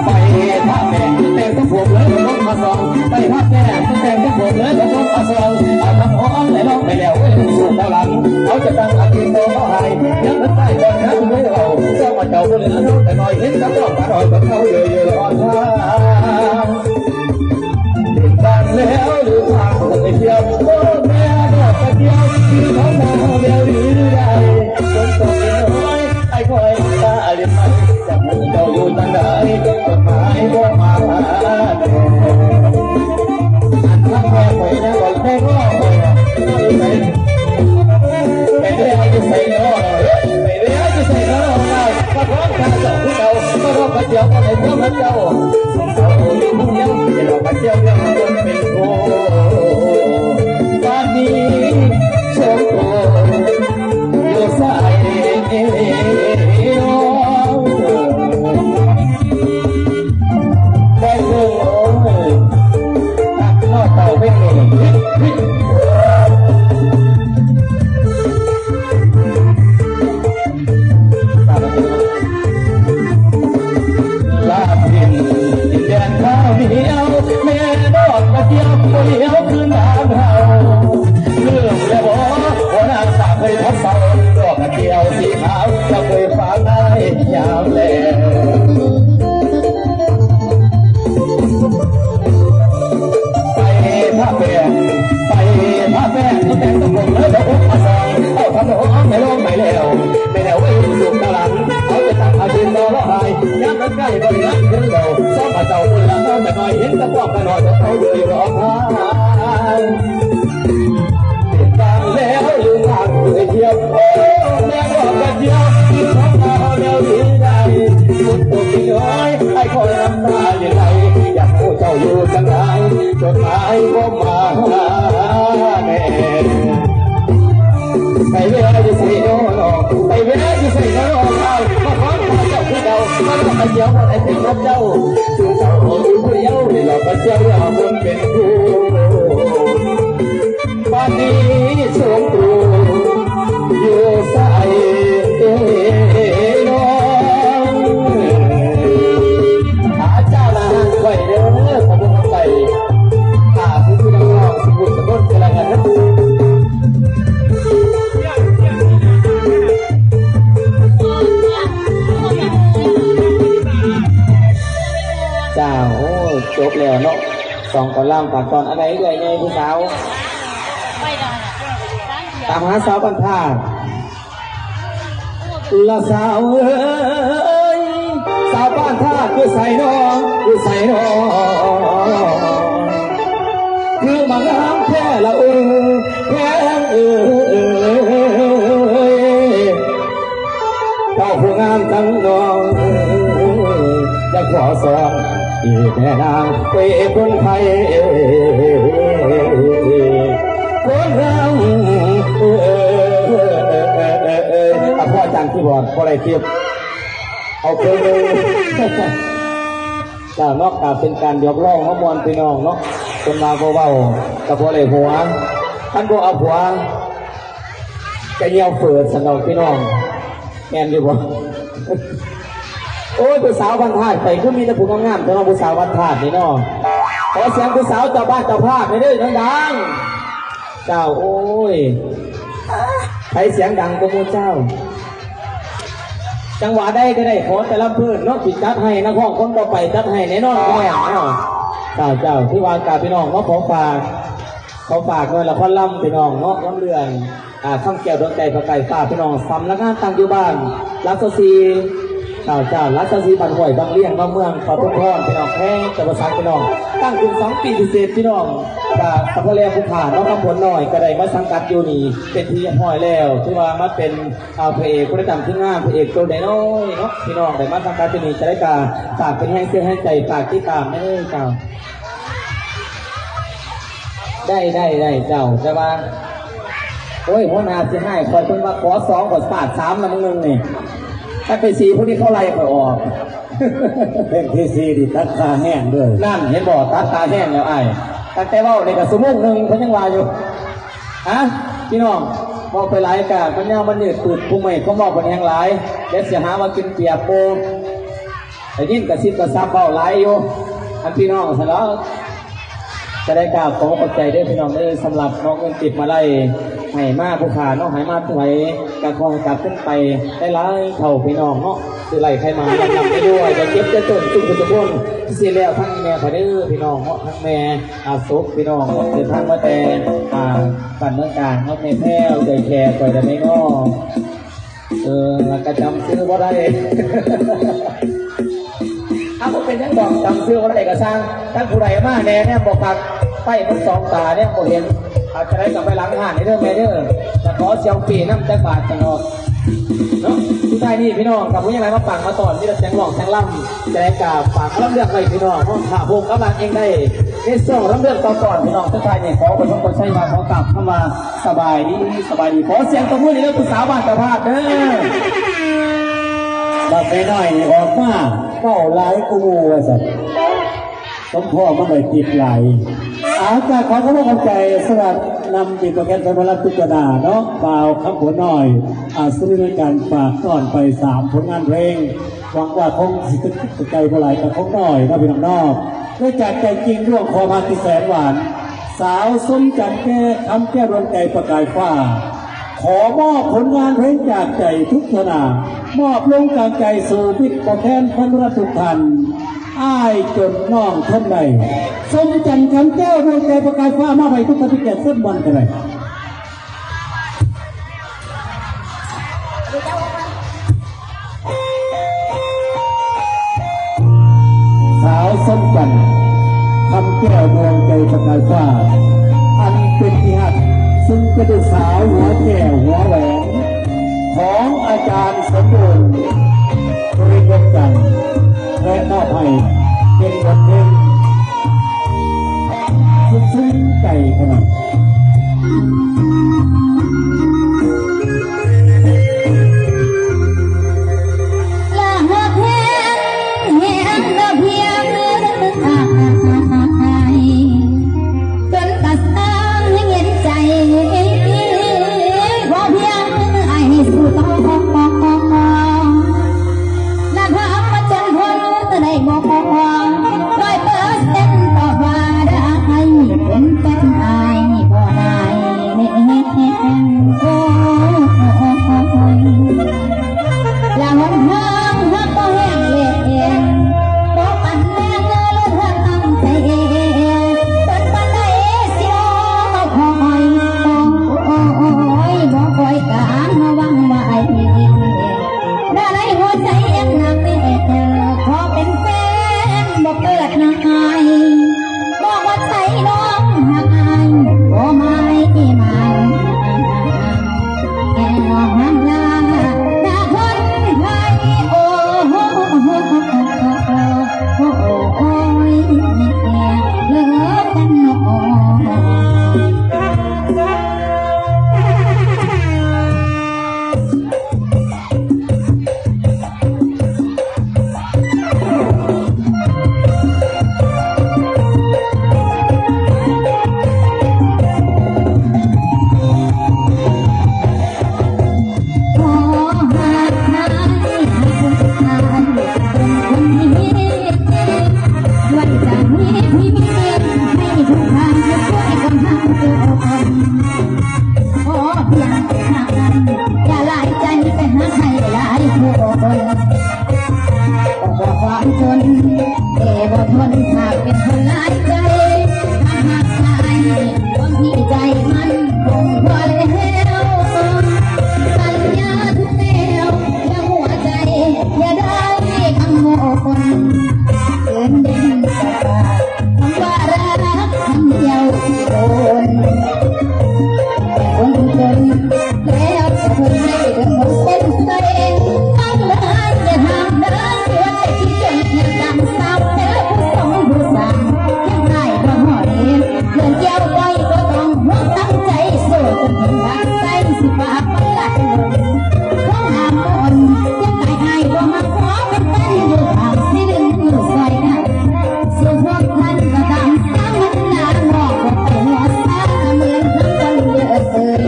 ໄປຖ້າແມ່ແຕ່ງ ແຕ່ງຕົວຜົມເລີຍ ລົງມາສ່ອງ ໄປຖ້າແມ່ແຕ່ງຕົວຜົມເລີຍ ລົງມາສ່ອງ ເອົານ້ຳຫອມໃຫ້ລອງໄປແລ້ວ ເອີຍ ສູ່ເຂົາຫຼັງ ເຂົາຈະຕັ້ງອາທິດຕໍ່ເຂົາໃຫ້ ຍາມເພິ່ນຕາຍກ່ອນງານເລີຍເວົ້າ ເຈົ້າວ່າເຈົ້າບໍ່ເຫຼືອນ້ອງແຕ່ນ້ອຍ ເຫັນກັບນ້ອງຕານ້ອຍ ເພິ່ນເຂົາເຍີ້ເຍີ້ອ່ອນທານ ເປັນບ້ານແລ້ວຫຼືພາຄົນໄປທ່ຽວ ໂອ້ ແມ່ດອກກະຈຽວ ຄືເຂົາມອງແວວຫຼືໃດ ຝົນຕົກນ້ອຍ ໄອ້ຄອຍຕາເລັບໄມ້ ຈະຮູ້ເຈົ້າຢູ່ຈັ່ງໃດ ກົດໝາຍບໍ່ມາແຕ່ ອັນທັກແມ່ຂ້ອຍນະ ຂ້ອຍແມ່ງໍຂ້ອຍວ່າ ໄປແລ້ວຢູ່ໃສເນາະ ໄປແລ້ວຢູ່ໃສເນາະ ມາພ້ອມກັນເຈົ້າຄືເກົ່າ ມາພ້ອມກັນດຽວກັນໃນພວກເຮົາເຈົ້າ ເຂົາຢູ່ຜູ້ດຽວ ເຈົ້າກັນດຽວເລື່ອງມັນເປັນໂທ ບາດນີ້ສອງໂຕ ເຊົາດອກກະດຽວສີຂາວ ຈະເຄີຍຝາກອ້າຍຍາມແລງ. ໄປທາແປ້ງ ໄປທາແປ້ງ ຕົກແຕ່ງຕົກຜົມ ເລີດອອກມາສ່ອງ ເອົາທຳນອງໃຫ້ລອງໄປແລ້ວ ແມ່ນແລ້ວເວີຍ ສຸກຕາຫຼັງ ເອົາໃຈຕັ້ງອາຊີບຕໍ່ລໍຫາຍ ຍາມນັ້ນໃກ້ບໍລິລັກເດີເດົາ ຊອບພະເຈົ້າບຸນລະເອົາແມ່ນ້ອຍ ເຫັນຕະປອກກະໜ້ອຍ ເອົາເລີຍຮ້ອງໄຫ້. ເປັນບາງແລ້ວລືມບ້ານໄປທ່ຽວ ໂອ້ ແມ່ບອກກັນດຽວ ຄິດຮອດເຮົາແນວນີ້ໄດ້ ຝົນຕົກນ້ອຍ ອ້າຍຄອຍນ້ຳຕາຊິໄຫຼ ຢາກຮູ້ເຈົ້າຢູ່ຈັ່ງໃດ ຈົດໝາຍບໍ່ມາຫາແນ່. ໄປແວ່ຢູ່ໃສນໍ ໄປແວ່ຢູ່ໃສນໍ ອ້າຍມາຂໍເຈົ້າຄືເກົ່າ ມາດອກກະດຽວ ບໍ່ໄດ້ເປັນກັບເຈົ້າ ຄືເຈົ້າຢູ່ຜູ້ດຽວ ໄດ້ດອກກະດຽວ ເລື່ອງຄົນເປັນຄູ່. ບາດນີ້ສົງຕູຢູ່ໃສເນາະ ອາຈານລະຮັກຂ້ອຍເດີ ຂອບຄຸນຂອບໃຈ ອ່າ ພີ່ໆນ້ອງໆ ສຸກຄົນສຸກຄົນ ກໍແລ້ວກັນເນາະ ເຈົ້າ. ໂອ້ ຈົບແລ້ວເນາະ ສອງກະລຳ ຝາກຕ້ອນ ອັນໃດເອື້ອຍໃຫຍ່ຜູ້ສາວ? ຕາມຫາສາວບ້ານທາດ ລະສາວເອີຍ ສາວບ້ານທາດຢູ່ໃສນໍ ຢູ່ໃສນໍ ຄືມາງາມແທ້ລະເອີຍ ແພງເອີຍ ເຈົ້າຜູ້ງາມທັງນ້ອງ ຢາກຂໍສອນ ອີກແມ່ນາງເປັນຄົນໄທ ຄົນງາມ ເອີ ອາ ພໍ່ອາຈານຄີບອດບໍ່ໄດ້ຄລິບ ເອົາເຄິ່ງໜຶ່ງ ກະເນາະ ກະເປັນການຢອກລ້ອງເນາະ ມ່ວນພີ່ນ້ອງເນາະ ເພິ່ນວ່າບໍ່ເວົ້າກະບໍ່ໄດ້ຜົວ ຄັນບໍ່ເອົາຜົວ ກະຍ່ຽວເຝີດຊັ້ນດອກພີ່ນ້ອງ ແມ່ນຢູ່ບໍ່? ໂອ້ຍ ຜູ້ສາວບ້ານທາດ ໄປຄືມີແຕ່ຜູ້ງາມໆ ແຕ່ວ່າຜູ້ສາວບ້ານທາດນີ້ເນາະ ຂໍສຽງຜູ້ສາວເຈົ້າບ້ານເຈົ້າພາບແດ່ເດີ ດັງໆ ເຈົ້າ. ໂອ້ຍ ໃຜສຽງດັງກວ່າໝູ່ເຈົ້າ? ຈັງຫວະໃດກໍໄດ້ ຂໍແຕ່ລຳເພີນເນາະ ຊິຈັດໃຫ້ ນັກຮ້ອງຄົນຕໍ່ໄປຈັດໃຫ້ແນ່ນອນ ແນ່ເນາະ ເຈົ້າ ເຈົ້າ. ຖືວ່າກະພີ່ນ້ອງເນາະ ຂໍຝາກ ຂໍຝາກໜ່ວຍລະຄອນລຳພີ່ນ້ອງເນາະ ລຳເລື່ອງ ອ່າ ຄຳແກ້ວດວງໃຈປະກາຍຟ້າ ພີ່ນ້ອງ ສຳນັກງານຕັ້ງຢູ່ບ້ານຫຼັກຊາວສີ່ ເຈົ້າ ເຈົ້າ ຫຼັກຊາວສີ່ ບ້ານຫ້ວຍບາງລຽງ ເນາະ ເມືອງປະທຸມພອນ ພີ່ນ້ອງ ແຂວງຈຳປາສັກ ພີ່ນ້ອງ ຕັ້ງຂຶ້ນສອງປີເສດໆ ພີ່ນ້ອງ ກະສະເພາະແລ້ວຜູ້ຂ້າເນາະ ຄຳຜົນນ້ອຍ ກະໄດ້ມາສັງກັດຢູ່ນີ້ເປັນທີ່ຮຽບຮ້ອຍແລ້ວ ຖືວ່າມາເປັນ ອ່າ ພະເອກປະຈຳທີມງານ ພະເອກໂຕນ້ອຍໆ ເນາະ ພີ່ນ້ອງ ໄດ້ມາສັງກັດຢູ່ນີ້ ຈະໄດ້ກະຝາກເປັນແຮງເຊຍແຮງໃຈ ຝາກຕິດຕາມແດ່ເຈົ້າ. ໄດ້ ໄດ້ ໄດ້ເຈົ້າ ແຕ່ວ່າ ໂອ້ຍ ຫົວໜ້າຊິໃຫ້ຂ້ອຍ ເພິ່ນວ່າຂໍສອງ ຂ້ອຍຟາດສາມລະມື້ໜຶ່ງນີ້ ຄັນໄປສີ່ຜູ້ນີ້ເຂົາໄລ່ຂ້ອຍອອກ ເພງທີສີ່ນີ້ຕັດຄ່າແຮງເດີ ນັ້ນເຫັນບໍ່ ຕັດຄ່າແຮງແລ້ວອ້າຍ ຕັ້ງແຕ່ເວົ້ານີ້ກະຊົ່ວໂມງໜຶ່ງ ເພິ່ນຍັງວ່າຢູ່ ຮະ ພີ່ນ້ອງ ເວົ້າໄປຫຼາຍກະມັນຍາວມັນຍືດ ປືດຜູ້ໃໝ່ຄວາມເວົ້າເພິ່ນແຮງຫຼາຍ ດຽວຊິຫາວ່າກິນປຽບໝູ່ ໄດ້ຍິນກະຊິບກະຊັບເວົ້າຫຼາຍຢູ່ ອັນພີ່ນ້ອງຊັ້ນເນາະ ຈະໄດ້ກາບຂໍຂອບໃຈເດີພີ່ນ້ອງເດີ ສຳລັບເນາະ ເງິນຕິບມາໄລໃຫ້ມາຜູ້ຂ້າເນາະ ໃຫ້ມາເທົ່າໃດກະຂໍໃຫ້ກັບຄືນໄປຫຼາຍໆເທົ່າພີ່ນ້ອງເນາະ ຊື້ໄລ່ໄຂ່ມາລຳໆລວຍໆ ຢ່າເຈັບຢ່າຈົນທຸກຄົນທຸກຄົນ ຊິແລ້ວທັງແມ່ຂ້ອຍເດີພີ່ນ້ອງເນາະ ທັງແມ່ ອາ ສົບພີ່ນ້ອງເນາະ ເດີນທາງມາແຕ່ ອ່າ ບ້ານເມືອງກາງເນາະ ແມ່ແພ້ວ ເອື້ອຍແຂກຂ້ອຍກະແມ່ງໍ ເອີ ລະກະຈຳຊື່ບໍ່ໄດ້ ເອົາ ບໍ່ເປັນຫຍັງດອກ ຈຳຊື່ບໍ່ໄດ້ກະຊ່າງ ຄັນຜູ້ໃດມາແນ່ແນມບໍ່ຄັກ ໄຟມັນສ່ອງຕາແນມບໍ່ເຫັນ ເອົາ ຈັ່ງໃດກະໄປຫຼັງຮ້ານເດີແມ່ເດີ ກະຂໍສຽວປີ້ນຳຈັກບາດຈັ່ງອອກເນາະ ສຸດທ້າຍນີ້ພີ່ນ້ອງ ກະບໍ່ມີຫຍັງຫຼາຍ ມາປາກມາຕ້ອນ ມີແຕ່ສຽງຮ້ອງສຽງລຳ ຈັ່ງໃດກະຝາກລຳເລື່ອງໄວ້ພີ່ນ້ອງເນາະ ຖ້າໂຮງກຳລັງເອງໄດ້ ໃນຊ່ວງລຳເລື່ອງຕໍ່ກ່ອນພີ່ນ້ອງ ສຸດທ້າຍນີ້ຂໍປະຊົມປະໄຊວ່າ ຂໍກາບຄຳວ່າ ສະບາຍດີ ສະບາຍດີ ຂໍສຽງຕົບມືໃຫ້ເດີ ຜູ້ສາວບ້ານເຈົ້າພາບເດີ ບັກໄກ່ນ້ອຍນີ້ອອກມາ ເວົ້າຫຼາຍກວ່າໝູ່ວ່າຊັ້ນ ສົມພໍມັນໄດ້ຕິບຫຼາຍ ອາ ກະຂໍຂອບໃຈສຳລັບນຳເປັນຕົວແທນສຳລັບທຸກຄະນະເນາະ ບ່າວຄຳຜົນນ້ອຍ ອາ ສຸລິນການຝາກຕ້ອນໄປສາມຜົນງານເພງ ຫວັງວ່າຄົງຊິຖືກໃຈບໍ່ຫຼາຍກະຄົງນ້ອຍເນາະ ພີ່ນ້ອງເນາະ ດ້ວຍຈາກໃຈຈິງ ດ້ວງຄວາມຮັກທີ່ແສນຫວານ ສາວສົມຈັນແກ້ ຄຳແກ້ວດວງໃຈປະກາຍຟ້າ ຂໍມອບຜົນງານເພງຈາກໃຈທຸກສະໜາ ມອບລົງກາງໃຈສູ່ມິດຜູ້ແຄນຄວາມຮັກທຸກທ່ານ ອ້າຍຈົນນ້ອງທົນໄດ້ ສົມຈັນ ຄຳແກ້ວ ດວງໃຈປະກາຍຟ້າ ມອບໃຫ້ທຸກທ່ານທີ່ແຂກເຊີນມ່ວນກັນໄດ້. ສາວສົມຈັນ ຄຳແກ້ວ ດວງໃຈປະກາຍຟ້າ ອັນເປັນທີ່ຮັກ ຊຶ່ງເປັນລູກສາວຫົວແກ້ວຫົວແຫວນ ຂອງອາຈານສົມບູນ ບໍລິເວນຈັນ ແລະ ມອບໃຫ້ເປັນບົດເພງສຸດຊື່ນໃຈຂະໜາດ. ລະຮັກແຮງ ແຮງບໍ່ພຽງ ຈົນກະສ້າງເຫັນໃຈ ບໍ່ພຽງໃຫ້ສູ່ຕໍ່ ລະທຳມາຈົນທົນໄດ້ບໍ່ພໍ ຮ້ອຍເປີເຊັນຕອບວ່າໄດ້ ເປັນແຟນອ້າຍບໍ່ນາຍແຮງ ໂອ້ຍ ລະຫົນທາງຫາກບໍ່ແຮງແລ້ງ ບໍ່ປັນແລງເລີຍເລີດທັງໃຈ ເພິ່ນປານໃດຊິລໍຄອຍ ໂອ້ຍ ບໍ່ຄ່ອຍການມາຫວັ່ນໄຫວ ລະໃນຫົວໃຈຍັງໜັກແໜ້ນ ຂໍເປັນແຟນບໍ່ເກີດນາຍ ບອກວ່າໃສນ້ອງຫາກອ້າຍ ບໍ່ໝາຍໝາຍ ແກ່ນ້ອງນາງລານະຄົນໄທ ໂອ້ໂຫ ໂອ້ຍ ເລີກກັນນ້ອງ. ຂໍພຽງແຕ່ຫາກອ້າຍ ຢ່າຫຼາຍໃຈໄປຫາໃຜຫຼາຍຜູ້ຄົນ ບໍ່ວ່າຄວາມຈົນ ແຕ່ບໍ່ທົນ ຫາກເປັນຄົນຫຼາຍໃຈ ຫາກອ້າຍ ຄວາມທີ່ໃຈມັນຄົງພໍແລ້ວ ສັນຍາທຸກແນວ ຢ່າຫົວໃຈ ຢ່າໄດ້ກັງວົນ ເອີ້ນເດັ່ນສະບາຍ ຄຳວ່າຮັກຄຳດຽວຄົນ ແຕ່ຄົນຈົນແລ້ວຈະທົນໄດ້ເຖິງຫົວເສັ້ນໄຕ ຟັງເດີອ້າຍຢ່າຖາມເດີ ທີ່ວ່າແຕ່ທີ່ຈົນຍັງການສາວເດີ ຜູ້ສົມຜູ້ສາງຍັງໄດ້ບໍ່ຮອດເດ ເລື່ອງກ່ຽວໄວ້ບໍ່ຕ້ອງຫ່ວງ ຕັ້ງໃຈສູ້ຈົນເຖິງບາດໃສ ຊິຝາກໄວ້ຫຼາຍຄົນ ຂໍຫ້າມຄົນ ຢ່າໄດ້ອ້າຍບໍ່ມາຂໍເປັນແຟນຢູ່ຂ້າງ ຊິດຶງຢູ່ຊ່ອຍກັນ ສູ່ພວກທ່ານກໍຕາມ ສາມັນນາງອກບໍ່ໄປຫົວສາເມືອງນຳກັນເດີເອີຍ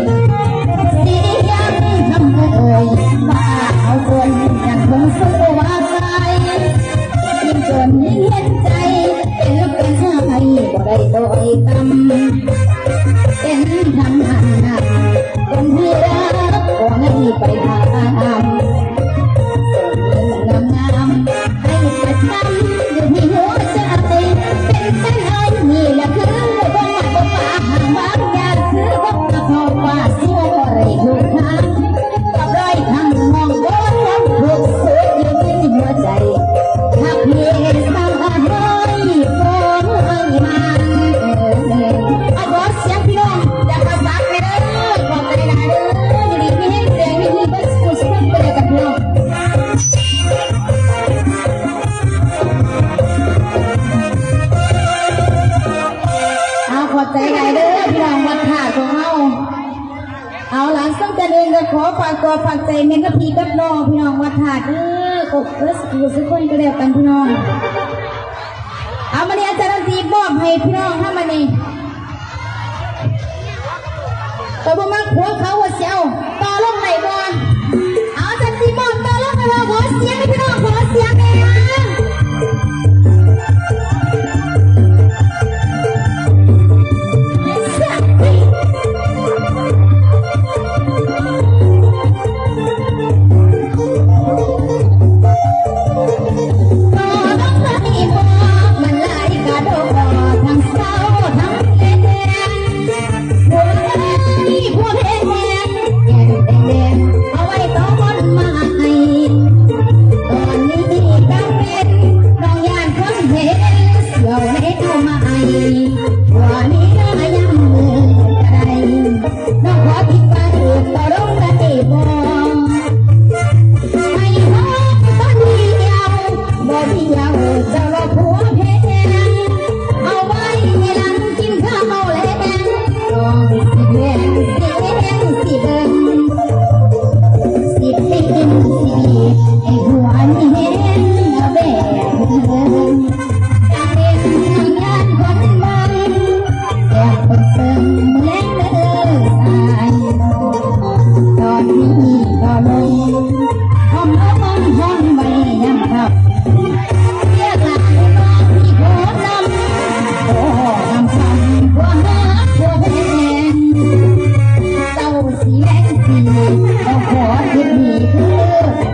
ຊິຍັງທຳເອີຍ ວ່າເອົາຄົນຍັງຄົງສູ້ວ່າຕາຍ ຍິ່ງຈົນຍິ່ງເຫັນໃຈ ເປັນລູກເປັນຊາຍບໍ່ໄດ້ໂດຍກຳ ເປັນທຳອັນໜັກ ຄົນທີ່ຮັກບໍ່ໃຫ້ໄປຖາມ ເບິ່ງງາມໆ ໃຫ້ປະຈຳຢູ່ທີ່ຫົວໃຈ ເປັນແຟນອ້າຍນີ້ລະຄືບໍ່ມັກບໍ່ປາຫາງວາງຍາ ຄືບໍ່ກະເພາະວ່າຊິບໍ່ໄດ້ຢູ່ທາງ ກັບລອຍທາງນ້ອງບໍ່ທຳທຸກສຸດຢູ່ທີ່ຫົວໃຈ ຮັກເພສາວອ້າຍບໍ່ໃຫ້ມາ ເອີ ເອົາ ຂໍສຽງພີ່ນ້ອງຈາກປາສາດແດ່ເດີ ຂອບໃຈຫຼາຍເດີ ຢູ່ດີມີແຮງ ແຮງມີເບິດສູ່ຄົນໄປເລີຍກັບພີ່ນ້ອງ. ເອົາ ຂອບໃຈຫຼາຍເດີພີ່ນ້ອງວັດທາດຂອງເຮົາ. ເອົາລະ ສ່ວນກ່ອນອື່ນກໍຂໍຝາກຕົວຝາກໃຈແມ່ນກັບພີ່ກັບນ້ອງ ພີ່ນ້ອງວັດທາດເດີ ຄົບເບິດສູ່ຄົນກໍແລ້ວກັນພີ່ນ້ອງ. ເອົາ ມານີ້ອາຈານດອນຕີມອບໃຫ້ພີ່ນ້ອງນຳ ມານີ້ ຂ້ອຍບໍ່ມັກພວກເຂົາວ່າຊິເອົາ ຕໍ່ລົງໄດ້ບໍ່? ເອົາ ຊັ້ນຊິມອບຕໍ່ລົງໃຫ້ເຂົາ ຂໍສຽງໃຫ້ພີ່ນ້ອງ ຂໍສຽງແດ່.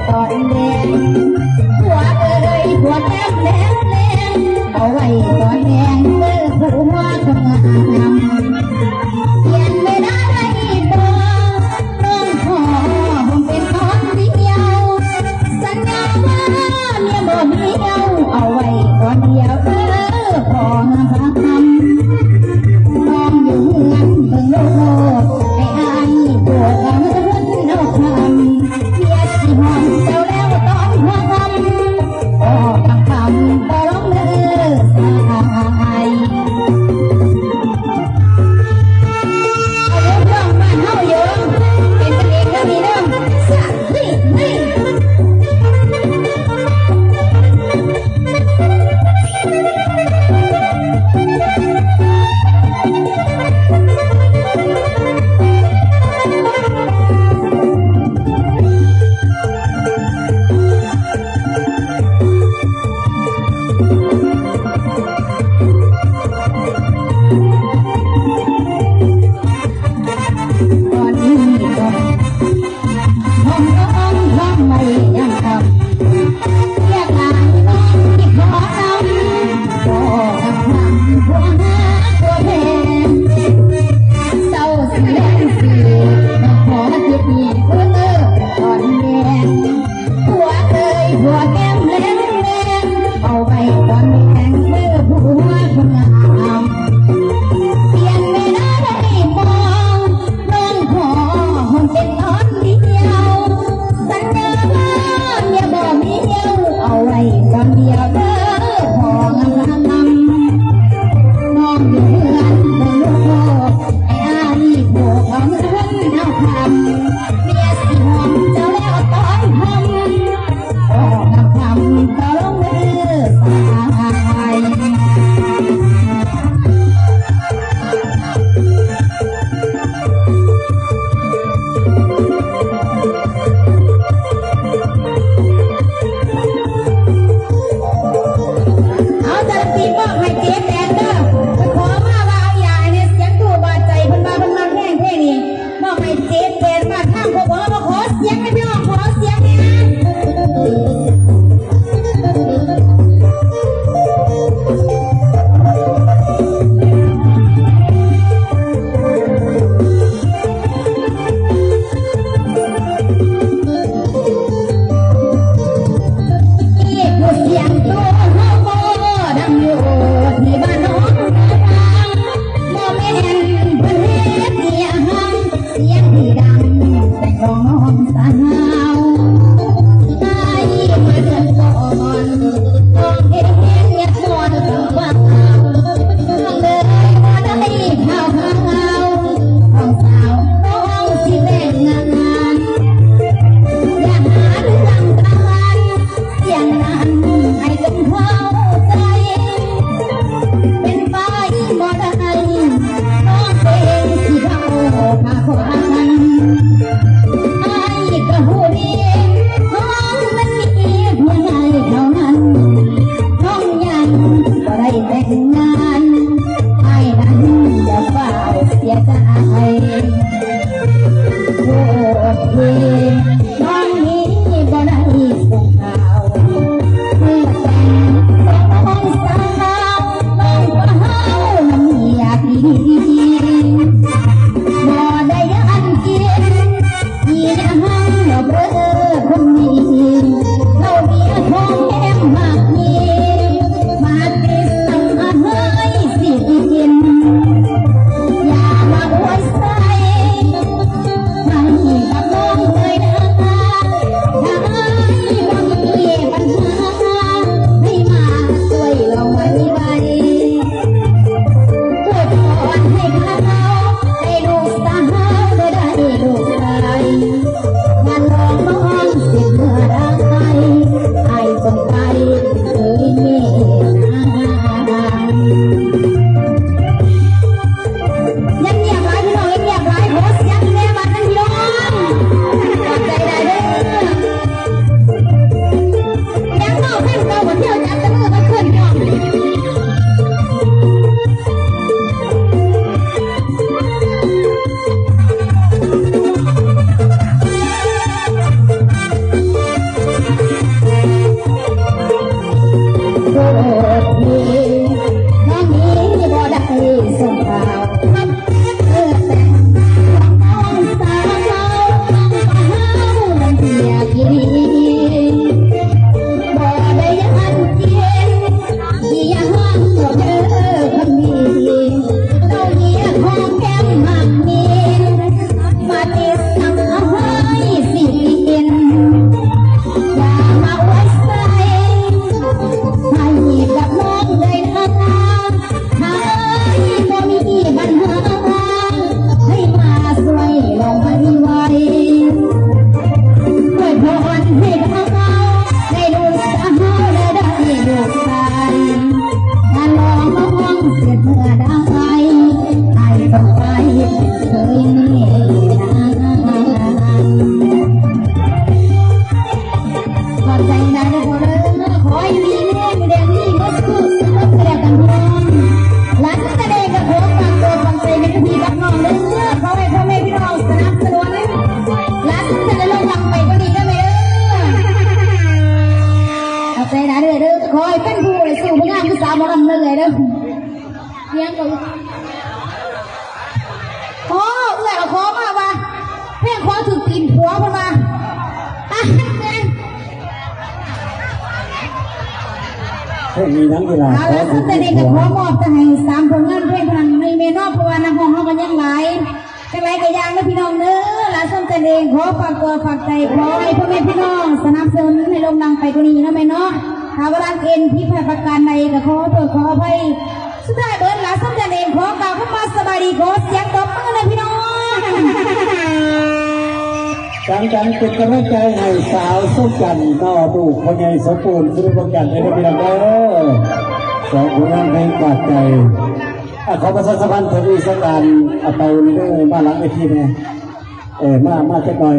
ຕອນແລງ ຜົວເອີຍ ຜົວແກ້ມແດງໆ ເອົາໄວ້ຕອນແລງເດີ ຜົວຄົນງາມ. ປ່ຽນເວລາໄດ້ບໍ່ ນ້ອງຂໍຫົ່ມເປັນຕອນດຽວ ສັນຍາວ່າເມຍບໍ່ມີແລ້ວ ເອົາໄວ້ຕອນດຽວເດີ ຂໍຫາພາຄຳ ນ້ອງຢູ່ເຮືອນເບິ່ງໂລກ ໃຫ້ອ້າຍບວກເອົາເງິນເອົາຄຳ ວຽກຊິຮອດເຈົ້າແລ້ວຕອນຫົວຄ່ຳ ຂໍຄຳຄຳຂໍຮ້ອງເດີສະຫາຍ. ເອົາເລື່ອງບ້ານເຮົາຢູ່ ເປັນກັນເອງເດີ້ນີ້ເດີ້ ສະ ນີ້ ນີ້. ຕອນນີ້ກໍ ຫ້ອງຮ້ອງຮ້ອງໄວ້ຍາມຄ່ຳ ວຽກງານນ້ອງທີ່ຂໍນຳ ກໍກຳລັງຜົວຫາຜົວແພງ ເຊົ້າຊິແລງຊິ ນ້ອງຂໍເຮັດນີ້ເດີຕອນແລງ ຜົວເອີຍ ຜົວແກ້ມແດງໆ ເອົາໄວ້ຕອນແລງເດີ ຜົວຄົນງາມ. ປ່ຽນເວລາໄດ້ບໍ່ ນ້ອງຂໍຫົ່ມເປັນຕອນດຽວ ສັນຍາ ເອົາໝໍລຳເລີຍເດີ. ຫຍັງກໍ ຂໍ ເອື້ອຍກໍຂໍມາວ່າ ແພງຂໍຖືກຕີນຜົວເພິ່ນວ່າ. ເພງນີ້ນຳເວລາ ເອົາລະ ສຸດທ້າຍນີ້ກໍຂໍມອບໄປໃຫ້ສາມຜົນງານເພງເທົ່ານັ້ນ ໃຫ້ແມ່ເນາະ ເພາະວ່ານັກຮ້ອງເຮົາກໍຍັງຫຼາຍ. ຈັ່ງໃດກໍຢ່າງເດີພີ່ນ້ອງເດີ ລະສົມໃຈເອງ ຂໍຝາກຕົວຝາກໃຈ ຂໍໃຫ້ພໍ່ແມ່ພີ່ນ້ອງສະໜັບສະໜູນໃຫ້ໂດ່ງດັງໄປກວ່ານີ້ເນາະແມ່ເນາະ. ຖ້າວ່າລາງເອັນຜິດພາດປະການໃດກໍຂໍໂທດຂໍອະໄພ. ສຸດທ້າຍເບີດລະສົມໃຈເອງ ຂໍກ່າວຄຳວ່າສະບາຍດີ ຂໍສຽງຕົບມືໃຫ້ພີ່ນ້ອງ. ຈັ່ງໆ ເປັນກຳລັງໃຈໃຫ້ສາວສົມຈັນເນາະ ລູກພໍ່ໃຫຍ່ສົມບູນ ສຸລິວົງຈັນ ເດີພີ່ນ້ອງເດີ ສອງຜົນງານເພງຈາກໃຈ. ອ່າ ຂໍປະຊາສຳພັນເຖິງວິຊາການ ອ່າ ເປົານີ້ເດີ ມາຫຼັງເວທີແດ່ ເອີ ມາ ມາຈັກໜ່ອຍ.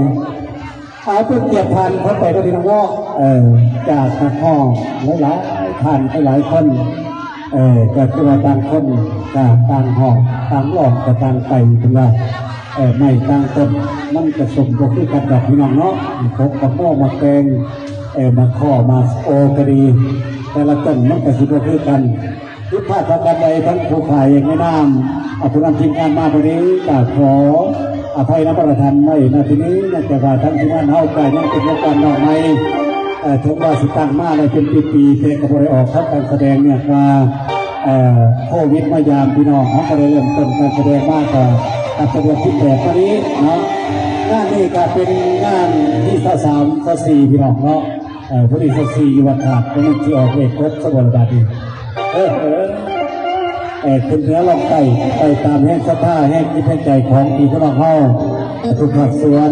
ເອົາ ເປັນກຽດຜ່ານເຂົ້າໄປເດີພີ່ນ້ອງເນາະ ເອີ ຈາກນັກຮ້ອງຫຼາຍໆທ່ານ ຫຼາຍໆຄົນ ເອີ ກໍຄືວ່າຕ່າງຄົນກໍຕ່າງຮ້ອງ ຕ່າງຮ້ອງກໍຕ່າງໄປ ເພິ່ນວ່າ ເອີ ໄມ້ຕ່າງຕົ້ນມັນກໍສົມບໍ່ຄືກັນດອກພີ່ນ້ອງເນາະ ກົກບັກໂມ ໝາກແຕງ ເອີ ໝາກຄໍ່ ໝາກໂອກໍດີ ແຕ່ລະຕົ້ນມັນກໍຊິບໍ່ຄືກັນ. ຜິດພາດປະການໃດ ທັງຜູ້ຂາຍເອງໃນນາມ ອາ ຜູ້ນຳທີມງານມາມື້ນີ້ ກໍຂໍອະໄພນຳປະທານໄວ້ນະທີ່ນີ້ ເນື່ອງຈາກວ່າທາງທີມງານເຮົາກໍຍັງເປັນວົງການນ້ອງໃໝ່ ເອີ ເຖິງວ່າຊິຕັ້ງມາໄດ້ເປັນປີໆ ແຕ່ກໍບໍ່ໄດ້ອອກທັບການສະແດງ ເນື່ອງຈາກວ່າ ເອີ ໂຄວິດມາຢາມພີ່ນ້ອງ ເຮົາກໍໄດ້ເລີ່ມຕົ້ນການສະແດງມາກໍຕັ້ງແຕ່ເດືອນສິບແປດມານີ້ເນາະ. ງານນີ້ກໍເປັນງານທີຊາວສາມ ຊາວສີ່ ພີ່ນ້ອງເນາະ. ເອີ ຜູ້ທີຊາວສີ່ຢູ່ວັດທາດ ກຳລັງຊິອອກເລກຄົບສະບົນບາດນີ້ ເອີ ເອີ ເອີ ຂຶ້ນເໜືອລ່ອງໃຕ້ ໄປຕາມແຮງສັດທາ ແຮງຈິດແຮງໃຈຂອງພີ່ນ້ອງເຮົາທຸກພາກສ່ວນ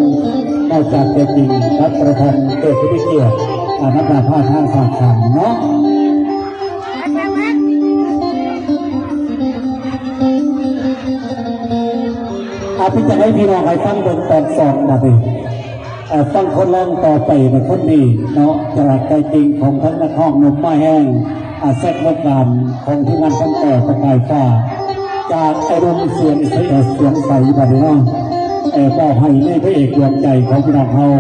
ນອກຈາກແທ້ຈິງ ກັບປະທານເກີດຜູ້ມີກຽດ ອາ ນຳໜ້າພາທາງສ້າງຂັນເນາະ. ອາ ເປັນຈັ່ງໃດພີ່ນ້ອງ ໃຫ້ຟັງເບິ່ງຕອນສອງບາດນີ້. ເອີ ຟັງຄົນຮ້ອງຕໍ່ໄປໃນຄົນນີ້ເນາະ ຈາກໃຈຈິງຂອງທັງນັກຮ້ອງໜຸ່ມໝ້າແຮງ ອາ ແຊກວົງການຂອງທີມງານຄຳແກ້ວປະກາຍຟ້າ ຈາກໄອ້ໜຸ່ມສຽງໃສ ເອີ ສຽງໃສບາດນີ້ເນາະ ເອີ ມອບໃຫ້ໃນພະເອກດວງໃຈຂອງພີ່ນ້ອງເຮົາ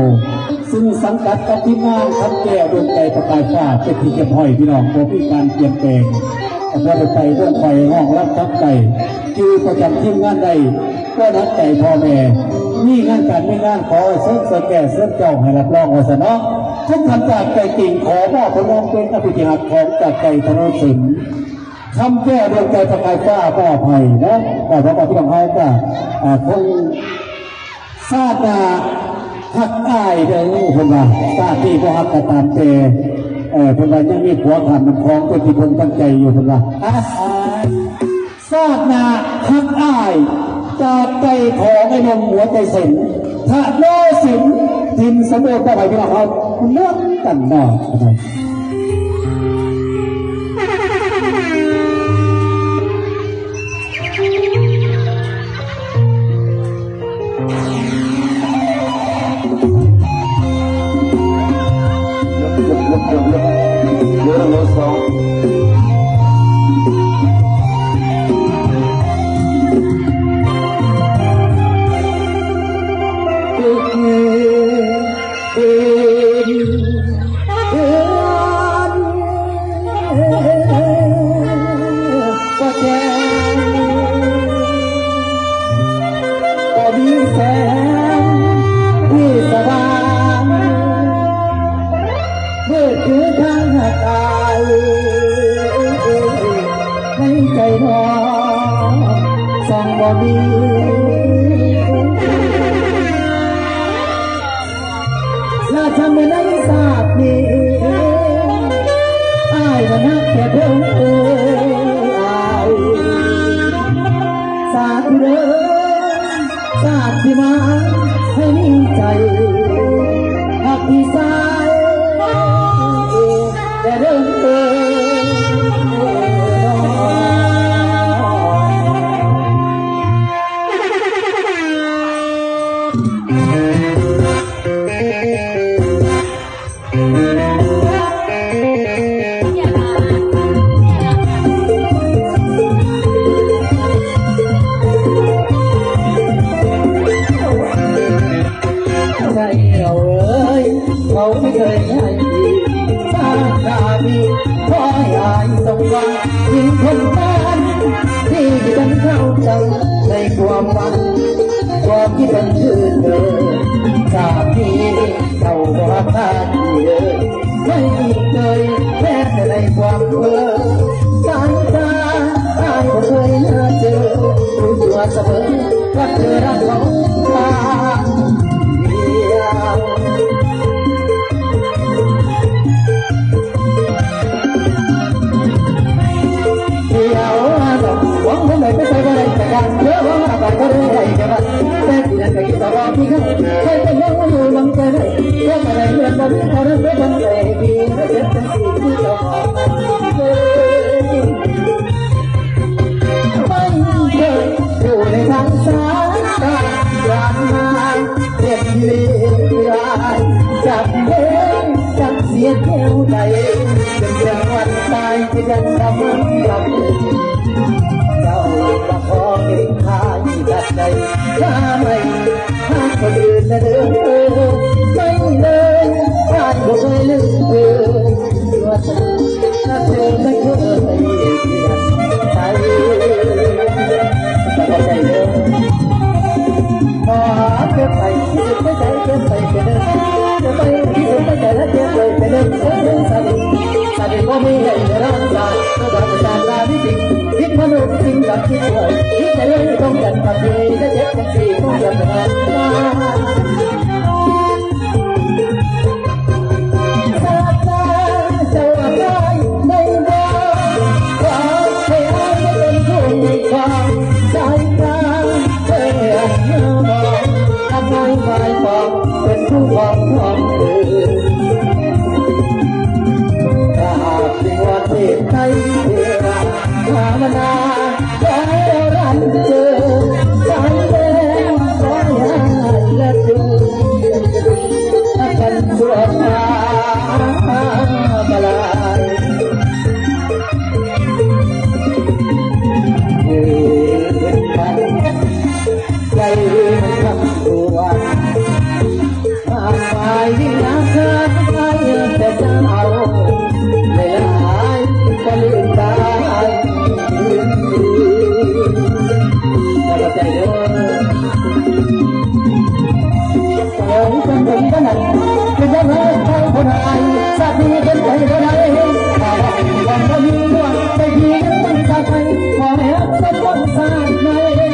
ຊຶ່ງສັງກັດກັບທີມງານຄຳແກ້ວດວງໃຈປະກາຍຟ້າ ເປັນທີ່ຮຽບຮ້ອຍພີ່ນ້ອງ ບໍ່ມີການປ່ຽນແປງ ເອີ ບໍ່ໄດ້ໄປເລື່ອງໄປຮ້ອງລຳທັບໄກ ຈື່ປະຈຳທີມງານໄດ້ ກໍໜັກໃຈພໍ່ແມ່ ມີງານການມີງານ ຂໍເຊີນເຊີນແກ່ເຊີນເຈົ້າໃຫ້ຮັບຮອງວ່າຊັ້ນເນາະ. ທຸກທ່ານຈາກໃຈຈິງ ຂໍມອບຜົນງານເພງອັນເປັນທີ່ຮັກຂອງຈາກໃຈທະນານສິນ ຄຳແກ້ວດວງໃຈປະກາຍຟ້າ ມອບໃຫ້ເນາະ ມອບໃຫ້ພີ່ນ້ອງເຮົາກະ ອາ ຄົງຊາດໜ້າຮັກອ້າຍເດີ ເພິ່ນວ່າ ຊາດນີ້ບໍ່ຮັກກໍຕາມແຕ່ ເອີ ເພິ່ນວ່າຍັງມີຜົວຂ້າມນ້ຳຂອງ ເປັນທີ່ເພິ່ງຕັ້ງໃຈຢູ່ ເພິ່ນວ່າ ອາ ຊາດໜ້າຮັກອ້າຍ ຈາກໃຈຂອງໄອ້ໜຸ່ມຫົວໃຈເສັ້ນ ທະໂນສິນ ຖິ່ນສຳໂບດ ມອບໃຫ້ພີ່ນ້ອງເຮົາເມືອງກັນເນາະ. ບໍ່ມີແສງວິສະຫວ່າງ ມືດຄືທາງຫາກອາຍ ໃນໃຈນ້ອງສ່ອງບໍ່ມີ. ລະທຳໃນຊາດນີ້ ອ້າຍນັ້ນຮັກແຕ່ເພິ່ງເອີຍ ສາທຸເດີ ຊາດທີ່ມາໃຫ້ມີໃຈຮັກພີ່ຊາຍແຕ່ເດີເອີຍ. ໃຈເຮົາເອີຍ ເຂົາໄມ່ເຄີຍໃຫ້ ຊາດໜ້າມີ ຂໍໃຫ້ອ້າຍສົມຫວັງ. ຄວາມຄິດເຖິງຄືເດີ ສາມີເຈົ້າບໍ່ພາດີເດີ ໄດ້ເຄີຍແມ່ນໃນຄວາມເພີ ສາຍຕາອ້າຍບໍ່ເຄີຍເຫຼືອເຈີ ຮູ້ຕົວສະເໝີວ່າເທີຮັກຂອງຂ້າດຽວ. ດຽວ ມອງທາງໃດໄປໃສບໍ່ໄດ້ ກະຢ້ານເທີວ່າບາດບໍ່ໄດ້ໄດ້ກະບາດ ແຕ່ທີ່ນັ້ນກະຄິດວ່າບໍ່ມີເງິນ ໃຜເປັນຫຍັງຢູ່ນຳແຕ່ໃດ ເພື່ອກະໄດ້ເງິນບໍ່ມີເທົ່ານັ້ນ ເພື່ອບໍ່ໄດ້ດີ ເຈັບຈັ່ງຊີ້ຄືເຈົ້າຂອງມັນເອີຍ ມັນເຄີຍຢູ່ໃນທາງສາຍຕາ ຜ່ານມາ ເຈັບທີ່ຫຼາຍ ຈັບເລີຍ ຈັກສຽດແນວໃດ ຈົນເຖິງວັນຕາຍ ທີ່ຍັງກຳລັງຮັກເຈົ້າ ບໍ່ຂໍເຫັນຄ່າທີ່ຕັດໃຈ ຖ້າໄມ່ຮັກຄົນອື່ນນະເດີ ໄມ່ເລີຍ ອ້າຍບໍ່ເຄີຍລືມເລີຍ ວ່າ ສາດຕາເຈົ້າອາໄສໃນບໍ່ ຄວາມໄດ້ອາຍເປັນຜູ້ໃຫຍ່ກວ່າ ສາຍຕາເຈົ້າແນມມອງ ອາໄສໝາຍປອງເປັນຄູ່ຄອງຂອງເອີ ກາບວິງວອນເທບໄທເທວາ ພາວະນາ ຂໍໃຫ້ເຮົານັ້ນເຈີ ສາຍແດງ ຂໍໃຫ້ອ້າຍລະເຈີ ຮັກກັນຊົ່ວກາລ ເອີ ໃຈມັນທັງຕົວ ມາກມາຍວິນຍາການ ແຕ່ຈະເອົາຫຼາຍໆ ບໍ່ລືມໄດ້ ຂອບໃຈເດີ. ເອີ ຈັງເປັນຈັ່ງນັ້ນ ເປັນຈັ່ງໃດເຈົ້າຜູ້ນາຍ ຊາດນີ້ເປັນໄປບໍ່ໄດ້ ຖ້າວ່າຍັງບໍ່ມີດວງໃຈ ທີ່ຍັງຕ້ອງຈາກໄປ ຂໍໃຫ້ຮັກສົມຫວັງຊາດໃໝ່ ເອີ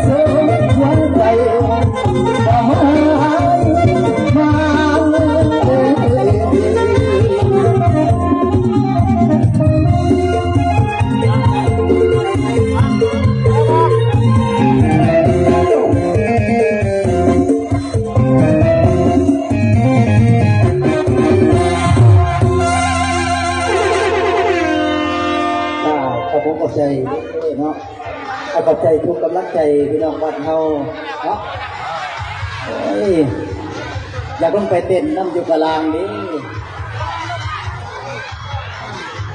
ສົມຫວັງໃຈ ຂອບໃຈເນາະ. ກໍຂອບໃຈທຸກກຳລັງໃຈພີ່ນ້ອງບ້ານເຮົາເນາະ. ໂອ້ຍ ຢາກລົງໄປເຕັ້ນນຳຢູ່ຕາລາງເດ້.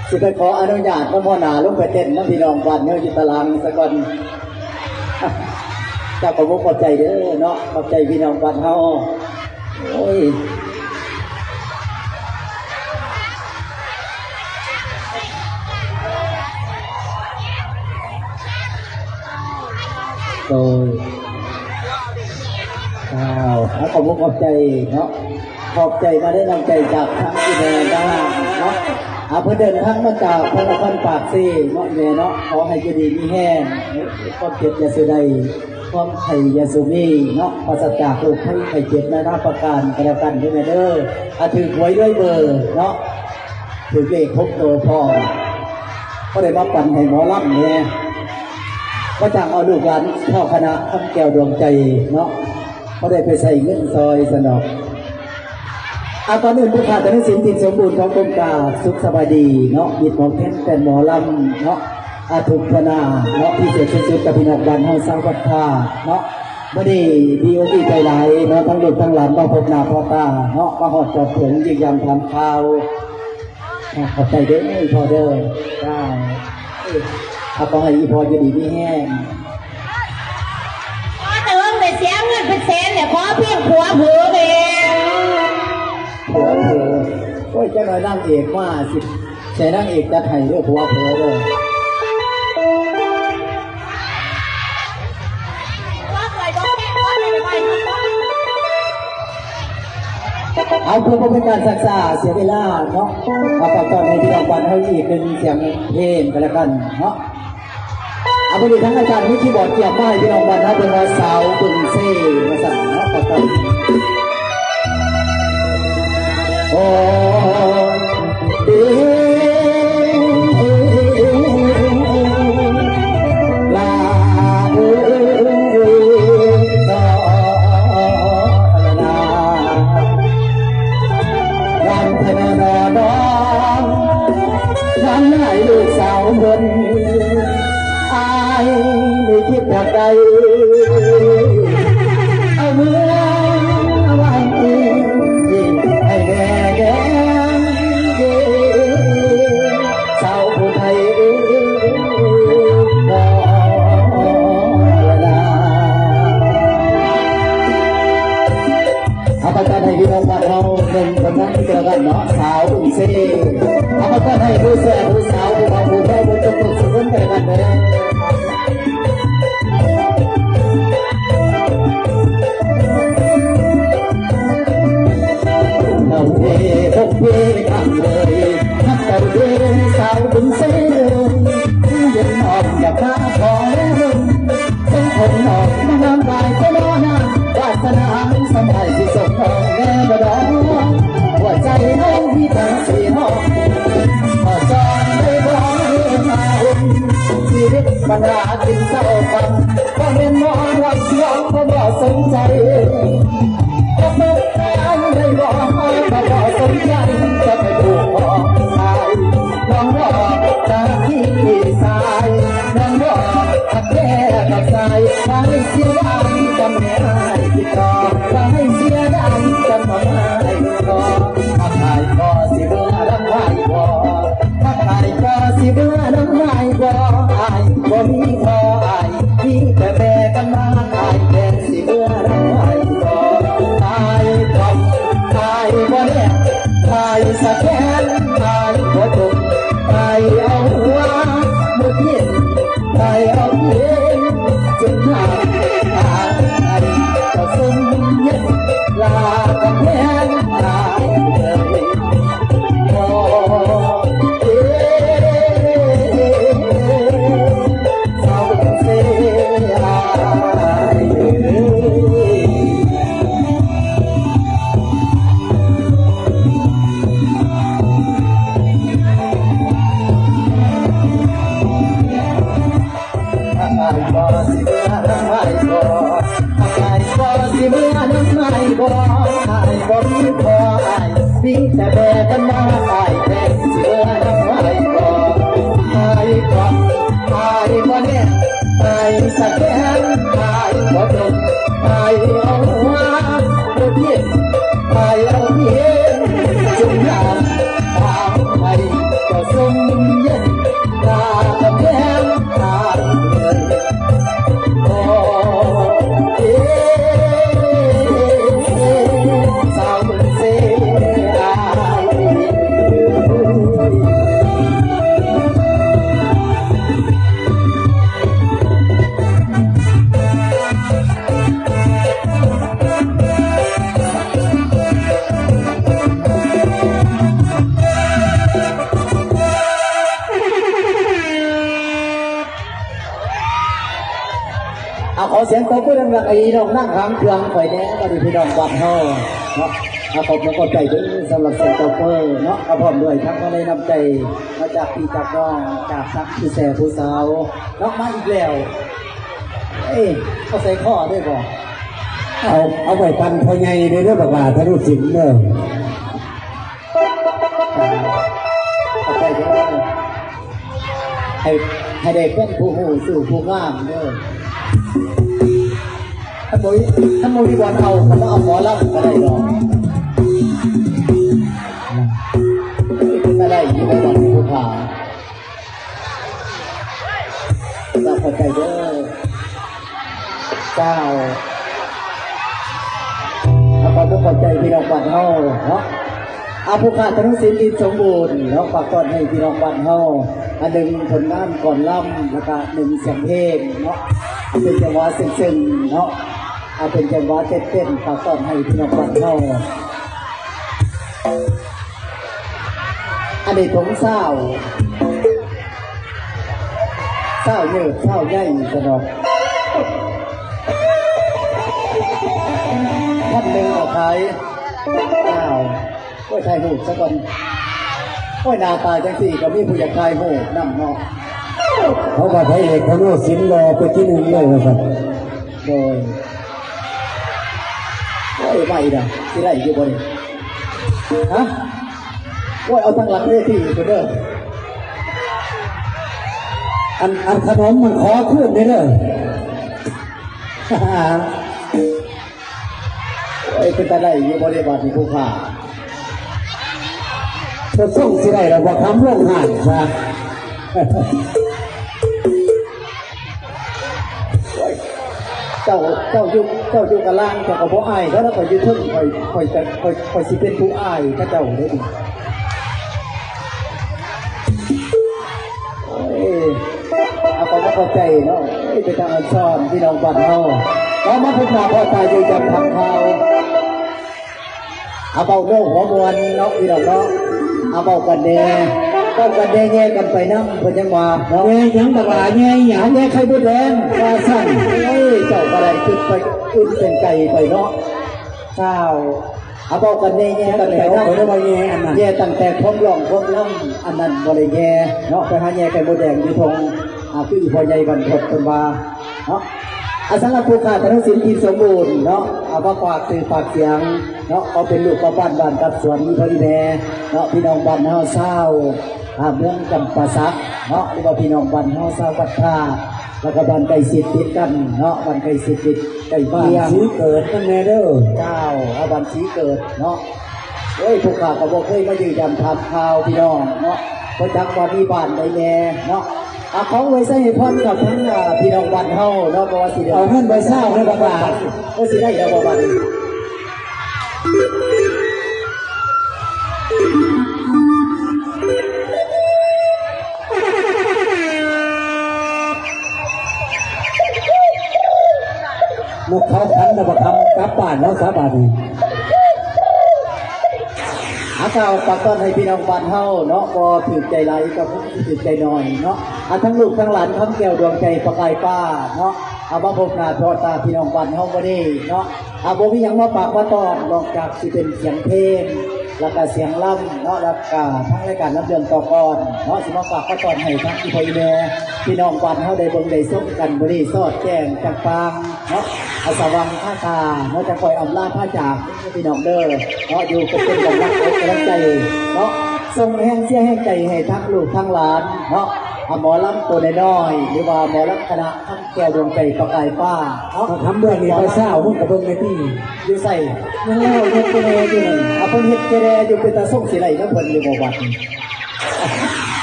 ຊິໄປຂໍອະນຸຍາດນຳຫົວໜ້າລົງໄປເຕັ້ນນຳພີ່ນ້ອງບ້ານເຮົາຢູ່ຕາລາງສາກ່ອນ. ເຈົ້າຂອບອົກຂອບໃຈເດີເນາະ. ຂອບໃຈພີ່ນ້ອງບ້ານເຮົາ. ໂອ້ຍ ໂດຍ ອ້າວ ຂອບອົກຂອບໃຈເນາະ. ຂອບໃຈມາໄດ້ນຳໃຈຈາກທາງອີ່ແມ່ນາງເນາະ. ອາ ເພິ່ນເດີນທາງມາຈາກພະນະຄອນປາກເຊເນາະ ອີ່ແມ່ເນາະ. ຂໍໃຫ້ຢູ່ດີມີແຮງ ຄວາມເຈັບຢ່າສູ່ໄດ້ ຄວາມໄຂ້ຢ່າສູ່ມີເນາະ, ປາສະຈາກໂລກໄພໄຂ້ເຈັບນານາປະການກໍແລ້ວກັນເດີແມ່ເດີ. ອາ ຖືກຫວຍລວຍເບີເນາະ, ຖືກເລກຫົກໂຕພ້ອມ, ກໍໄດ້ມາປັນໃຫ້ໝໍລຳແດ່, ມາຈ້າງເອົາລູກຫຼານເຈົ້າຄະນະຄຳແກ້ວດວງໃຈເນາະ, ກໍໄດ້ໄປໃຊ້ເງິນຊ່ອຍຊັ້ນດອກ. ອາ ກ່ອນອື່ນ ຜູ້ຂ້າແຕ່ໃນສິນທີ່ສົມບູນ ຂໍຄວາມກາບສຸກສະບາຍດີເນາະ, ມິດໝອກແຄນແຟນໝໍລຳເນາະ, ອາ ທຸກທົ່ວໜ້າເນາະ, ພິເສດສຸດໆ ກັບພີ່ນ້ອງບ້ານເຮົາຊາວວັດທ່າເນາະ. ມື້ນີ້ດີອົກດີໃຈຫຼາຍເນາະ, ທັງລູກທັງຫຼານມາພົບໜ້າພໍ້ຕາເນາະ, ມາຮອດຈອດເຖິງຢ້ຽມຢາມຖາມຂ່າວ. ຂອບໃຈເດີອີ່ພໍ່ເດີ. ເຈົ້າ. ເອີ ຂໍໃຫ້ອີ່ພໍ່ຢູ່ດີມີແຮງ. ຂໍເຕີມໄປເສຍເງິນເປັນແສນແຫຼະ, ຂໍພຽງຜົວເຜີແມ່. ຜົວເຜີ. ໂອ້ຍ ຈັກໜ້ອຍນາງເອກມາຊິ ໃສ່ນາງເອກຈັດໃຫ້ເດີ, ຜົວເຜີເດີ. ເອົາ ເພື່ອບໍ່ເປັນການຊັກຊ້າເສຍເວລາເນາະ ເອົາ ຝາກຕ້ອນໃຫ້ພີ່ນ້ອງບ້ານເຮົາອີກໜຶ່ງສຽງເພງກໍແລ້ວກັນເນາະ. ເອົາ ມື້ນີ້ທາງອາຈານມີຄີບອດກຽມມາໃຫ້ພີ່ນ້ອງບ້ານເຮົາ ເພິ່ນວ່າສາວບຶງເຊວ່າຊັ້ນເນາະ ຝາກຕ້ອນ. ໂອ້ ເດ ລາ ເອີ ເອີ ເອີ ເອີ ລາ ລາ ລາ ວັນທະນາດອນ ວັນໃຫ້ລູກສາວເພິ່ນ ອ້າຍໄດ້ຄິດຢາກໄດ້ ເອົາເມືອໄວ້ໃຫ້ແດ່ ແດ່ ແດ່ ສາວຜູ້ໄທເອີຍ ເອີຍ ເອີຍ ເອີຍ ເອົາປະກາດໃຫ້ພີ່ນ້ອງບ້ານເຮົາເບິ່ງຜົນງານກັນເນາະ ສາວອຸ່ນເຊ ເອົາປະກາດໃຫ້ຜູ້ແຊຜູ້ສາວ ຜູ້ເຖົ້າຜູ້ແກ່ ຜູ້ຈົບທຸກສຸກຄົນກັນເດີ. ເຈົ້າເອ ບົກເອ ຄັກເລີຍ ຮັກເຈົ້າເດີ ສາວບຸນເຊ ເຢັນອອກຈາກໜ້າຂອງເລີຍ ເປັນຄົນນອກມາງາມຫຼາຍແຕ່ນ້ອຍນາ ວາສະໜາສຳໃຜຊິສົມນ້ອງແດ່ບໍ່ດອກ ຫົວໃຈນ້ອງມີທັງສີ່ຫ້ອງ ຂໍສອນໄດ້ບໍ່ໃຫ້ມາອຸ່ນ ຊີວິດບັນດາກິນເຊົ້າຄ່ຳ ບໍ່ແມ່ນໝໍລຳລວງ ບໍ່ ບໍ່ສົນໃຈ ຈະເປີດງານໄດ້ບໍ່ ກໍບໍ່ສົນໃຈ ຈະໄປຜູ້ຂອງອາຍ ນ້ອງບອກຈາກທີ່ສາຍ ນ້ອງບອກ ຄັກແທ້ຄັກຊາຍ ວ່າໃຫ້ເສຍດາຍຈຳແມ່ອ້າຍຕິດຕໍ່ ວ່າໃຫ້ເສຍດາຍຈຳອ້າຍຕິດຕໍ່ ຮັກອ້າຍກໍຊິເມືອນຳອ້າຍບໍ່ ຮັກອ້າຍກໍຊິເມືອນຳອ້າຍບໍ່ ອ້າຍບໍ່ມີພໍ່ ອ້າຍມີແຕ່ແມ່ກັນມາ ອ້າຍແຕ່ ຊິເມືອນຳອ້າຍບໍ່ ອ້າຍກໍ ອ້າຍບໍ່ແນບ ອ້າຍສະແກນ ອ້າຍບໍ່ຈົບ ອ້າຍເອົາຫົວໝົດເຫດ ອ້າຍເອົາເຫດຈົນຫາ ອ້າຍເຈົ້າຊົມເຫດ ລາກຳແພງ ອ້າຍເອີຍ ໂອ້ ເອີ ສາວເຊ ອ້າຍເອີຍ ອ້າຍບໍ່ຊິເມືອນຳອ້າຍບໍ່ ອ້າຍບໍ່ຊິເມືອນຳອ້າຍບໍ່ ອ້າຍບໍ່ມີພໍ່ ອ້າຍ ມີແຕ່ແມ່ກັນມາ ອ້າຍແຕ່ຊິເມືອນຳອ້າຍບໍ່ ອ້າຍກໍ ອ້າຍບໍ່ແນບ ອ້າຍສະແກນ ອ້າຍບໍ່ຈົບ ອ້າຍເອົາຫົວບໍ່ເຈັບ ອ້າຍເອົາເຫດຈົນຫາ ອ້າຍເຈົ້າຊົມເຢັນ ລາກຳແພງ ອ້າຍເອີຍ ໂອ້ ເອີ ສາວບຸນເຊ ອ້າຍເອີຍ. ເອົາ ຂໍສຽງຕົບມືດັງໆ ໃຫ້ນ້ອງນາງຫາງເຄື່ອງຂ້ອຍແດ່ ບັດນີ້ພີ່ນ້ອງບ້ານເຮົາເນາະ ເອົາ ຂອບອົກຂອບໃຈເດີ ສຳລັບສຽງຕົບມືເນາະ ກໍພ້ອມດ້ວຍທັງມາໄນນ້ຳໃຈ ມາຈາກພີ່ຈາກນ້ອງ ຈາກທັງຜູ້ແຊຜູ້ສາວເນາະ ມາອີກແລ້ວ ເອີ ເອົາໃສ່ຄໍເລີຍບໍ່? ເອົາ ເອົາໄວ້ປັນພໍ່ໃຫຍ່ເດີ ບັກຫຼ້າທະນຸສິນເດີ. ເອົາໄປເດີ ໃຫ້ ໃຫ້ໄດ້ເປັນຜູ້ຮູ້ສູ້ຜູ້ງາມເດີ ຄັນບໍ່ ຄັນບໍ່ມີບ່ອນເອົາ ກໍມາເອົາໝໍລຳກໍໄດ້ດອກ ກໍໄດ້ຢູ່ໃນບ້ານຜູ້ພາ ກໍເຂົ້າໃຈເດີ. ເຈົ້າ ຂໍຂອບໃຈພີ່ນ້ອງບ້ານເຮົາເນາະ ອາ ຜູ້ຂ້າທະນຸສິນ ອິນສົມບູນເນາະ ຝາກຕ້ອນໃຫ້ພີ່ນ້ອງບ້ານເຮົາ ອາ ໜຶ່ງຜົນງານກອນລຳ ແລ້ວກະໜຶ່ງສຽງເພງເນາະ ເປັນຈັງຫວະເຊິ່ງໆເນາະ ອາ ເປັນຈັງຫວະເຕັ້ນໆ ຝາກຕ້ອນໃຫ້ພີ່ນ້ອງບ້ານເຮົາ. ອັນນີ້ຖົງຊາວ ຊາວເຍີບຊາວໃຫຍ່ສະດອກ ພັນໜຶ່ງກໍຂາຍ. ອ້າວ ໂອ້ຍ ຖ່າຍຮູບສາກ່ອນ. ໂອ້ຍ ໜ້າຕາຈັ່ງຊີ້ກໍມີຜູ້ຢາກຖ່າຍຮູບນຳເນາະ. ເຂົາວ່າພະເອກ ທະໂນສິນ ຫຼໍ່ໄປທີໜຶ່ງເລີຍວ່າຊັ້ນ. ໂດຍ ໂອ້ຍ ໄວດາ ຊິໄດ້ຢູ່ບໍ່ນີ້? ຮະ? ໂອ້ຍ ເອົາທາງຫຼັງເວທີພຸ້ນເດີ. ອັນ ອັນຂະໜົມມັນຂໍຄືນເດີ. ໂອ້ຍ ເປັນຕາໄດ້ຢູ່ບໍ່ເດ ບາດນີ້ຜູ້ຂ້າ? ເພິ່ນສົ່ງຊິໄດ້ແລ້ວບໍ່ຄຳ ລົງຫ້າງຊະ. ໂອ້ຍ ເຈົ້າ ເຈົ້າຢູ່ ເຈົ້າຢູ່ກະລາງ ເຈົ້າກໍບໍ່ອາຍເຂົາດອກ. ຂ້ອຍຢູ່ເທິງ ຂ້ອຍ ຂ້ອຍຈະ ຂ້ອຍ ຂ້ອຍຊິເປັນຜູ້ອາຍເຂົາເຈົ້າເດ້. ໂອ້ຍ ເອົາຄວາມເຂົ້າໃຈເນາະ. ໂອ້ຍ ເປັນຕາອອນຊອນ ພີ່ນ້ອງບ້ານເຮົາ. ເອົາມາພົບໜ້າພໍ້ຕາຢູ່ຢາມທຳຂ່າວ. ເອົາເວົ້າໂນ້ຫົວມ່ວນເນາະ ພີ່ນ້ອງເນາະ. ເອົາເວົ້າກັນແດ່ ເວົ້າກັນແດ່ ແຍ່ກັນໄປນຳ ເພິ່ນຍັງວ່າເນາະ. ແຍ່ຫຍັງບັກຫຼ້າ ແຍ່ຫຍັງ? ແຍ່ໄຂ່ມົດແດງວ່າຊັ້ນ. ເອີ ເຈົ້າກໍໄດ້ຄິດໄປອື່ນເປັນໄກໄປເນາະ. ເຈົ້າ ເອົາເວົ້າກັນແນ່ ແຍ່ກັນໄປເນາະ. ຂ້ອຍໄດ້ວ່າແຍ່ອັນນັ້ນ ແຍ່ຕັ້ງແຕ່ຄວາມຮ້ອງຄວາມລຳ ອັນນັ້ນບໍ່ໄດ້ແຍ່ເນາະ. ໄປຫາແຍ່ໄຂ່ມົດແດງຢູ່ທົ່ງ ອ່າ ຄືອີ່ພໍ່ໃຫຍ່ບັນທົດເພິ່ນວ່າເນາະ. ອ່າ ສຳລັບຜູ້ຂ້າ ທະນະສິນ ທີ່ສົມບູນເນາະ ເອົາມາຝາກຊື່ຝາກສຽງເນາະ. ເຂົາເປັນລູກກັບບ້ານ ບ້ານກັບສວນ ອີ່ພໍ່ອີ່ແມ່ເນາະ ພີ່ນ້ອງບ້ານເຮົາຊາວ ອ່າ ເມືອງຈຳປາສັກເນາະ ຫຼືວ່າພີ່ນ້ອງບ້ານເຮົາຊາວວັດທ່າ ແລ້ວກໍບ້ານໃກ້ຊິດຕິດກັນເນາະ ບ້ານໃກ້ຊິດຕິດໃກ້ບ້ານ ບ້ານສີເກີດນຳແດ່ເດີ. ເຈົ້າ ເອົາບ້ານສີເກີດເນາະ. ໂອ້ຍ ພວກຂ້າກໍບໍ່ເຄີຍມາຢ້ຽມຢາມຖາມຂ່າວພີ່ນ້ອງເນາະ ບໍ່ຈັກວ່າມີບ້ານໃດແດ່ເນາະ. ອ່າ ຂໍອວຍໄຊໃຫ້ພອນກັບທັງ ອ່າ ພີ່ນ້ອງບ້ານເຮົາເນາະ ບໍ່ວ່າຊິໄດ້ ເອົາເງິນໄປຊາວເດີບັກຫຼ້າ. ໂອ້ຍ ຊິໄດ້ແລ້ວບໍ່ບາດນີ້? ນົກເຂົາຂັນແລ້ວ ບັກຄຳກັບບ້ານແລ້ວສາບາດນີ້. ອາ ກ່າວປາກຕ້ອນໃຫ້ພີ່ນ້ອງບ້ານເຮົາເນາະ ບໍ່ຖືກໃຈຫຼາຍກໍຄົງຊິຖືກໃຈໜ້ອຍເນາະ. ອາ ທັງລູກທັງຫຼານ ຄຳແກ້ວ ດວງໃຈ ປະກາຍຟ້າເນາະ ອາ ມາພົບໜ້າພໍ້ຕາພີ່ນ້ອງບ້ານເຮົາມື້ນີ້ເນາະ. ອາ ບໍ່ມີຫຍັງມາຝາກມາຕ້ອນ ນອກຈາກຊິເປັນສຽງເພງ ແລ້ວກະສຽງລຳເນາະ ແລ້ວກະທາງລາຍການລຳເລື່ອງຕໍ່ກ່ອນເນາະ ຊິມາຝາກມາຕ້ອນໃຫ້ທັງອີ່ພໍ່ອີ່ແມ່ພີ່ນ້ອງບ້ານເຮົາໄດ້ເບິ່ງໄດ້ຊົມກັນມື້ນີ້ ສອດແຈ້ງຈາງປາງເນາະ ອາ ສະຫວ່າງຄາຕາເນາະ. ຈະຄ່ອຍອຳລາພາຈາກພີ່ນ້ອງເດີເນາະ ຢູ່ເປັນກຳລັງອົກກຳລັງໃຈເນາະ ສົ່ງແຮງເຊຍແຮງໃຈໃຫ້ທັງລູກທັງຫຼານເນາະ ອາ ໝໍລຳໂຕນ້ອຍໆ ຫຼືວ່າໝໍລຳຄະນະ ແກ້ວດວງໃຈປະກາຍຟ້າເນາະ. ທຳເບື້ອງນີ້ໄປຊາວ ມຶງກໍເບິ່ງແດ່ຕິ ຢູ່ໃສ? ຍັງແລ້ວ ເຮັດແກ່ແດ່ຢູ່ນັ້ນ. ອາ ເພິ່ນເຮັດແກ່ແດ່ຢູ່ ເປັນຕາສົ່ງຊິໄດ້ນຳເພິ່ນຢູ່ບໍ່ບັດນີ້?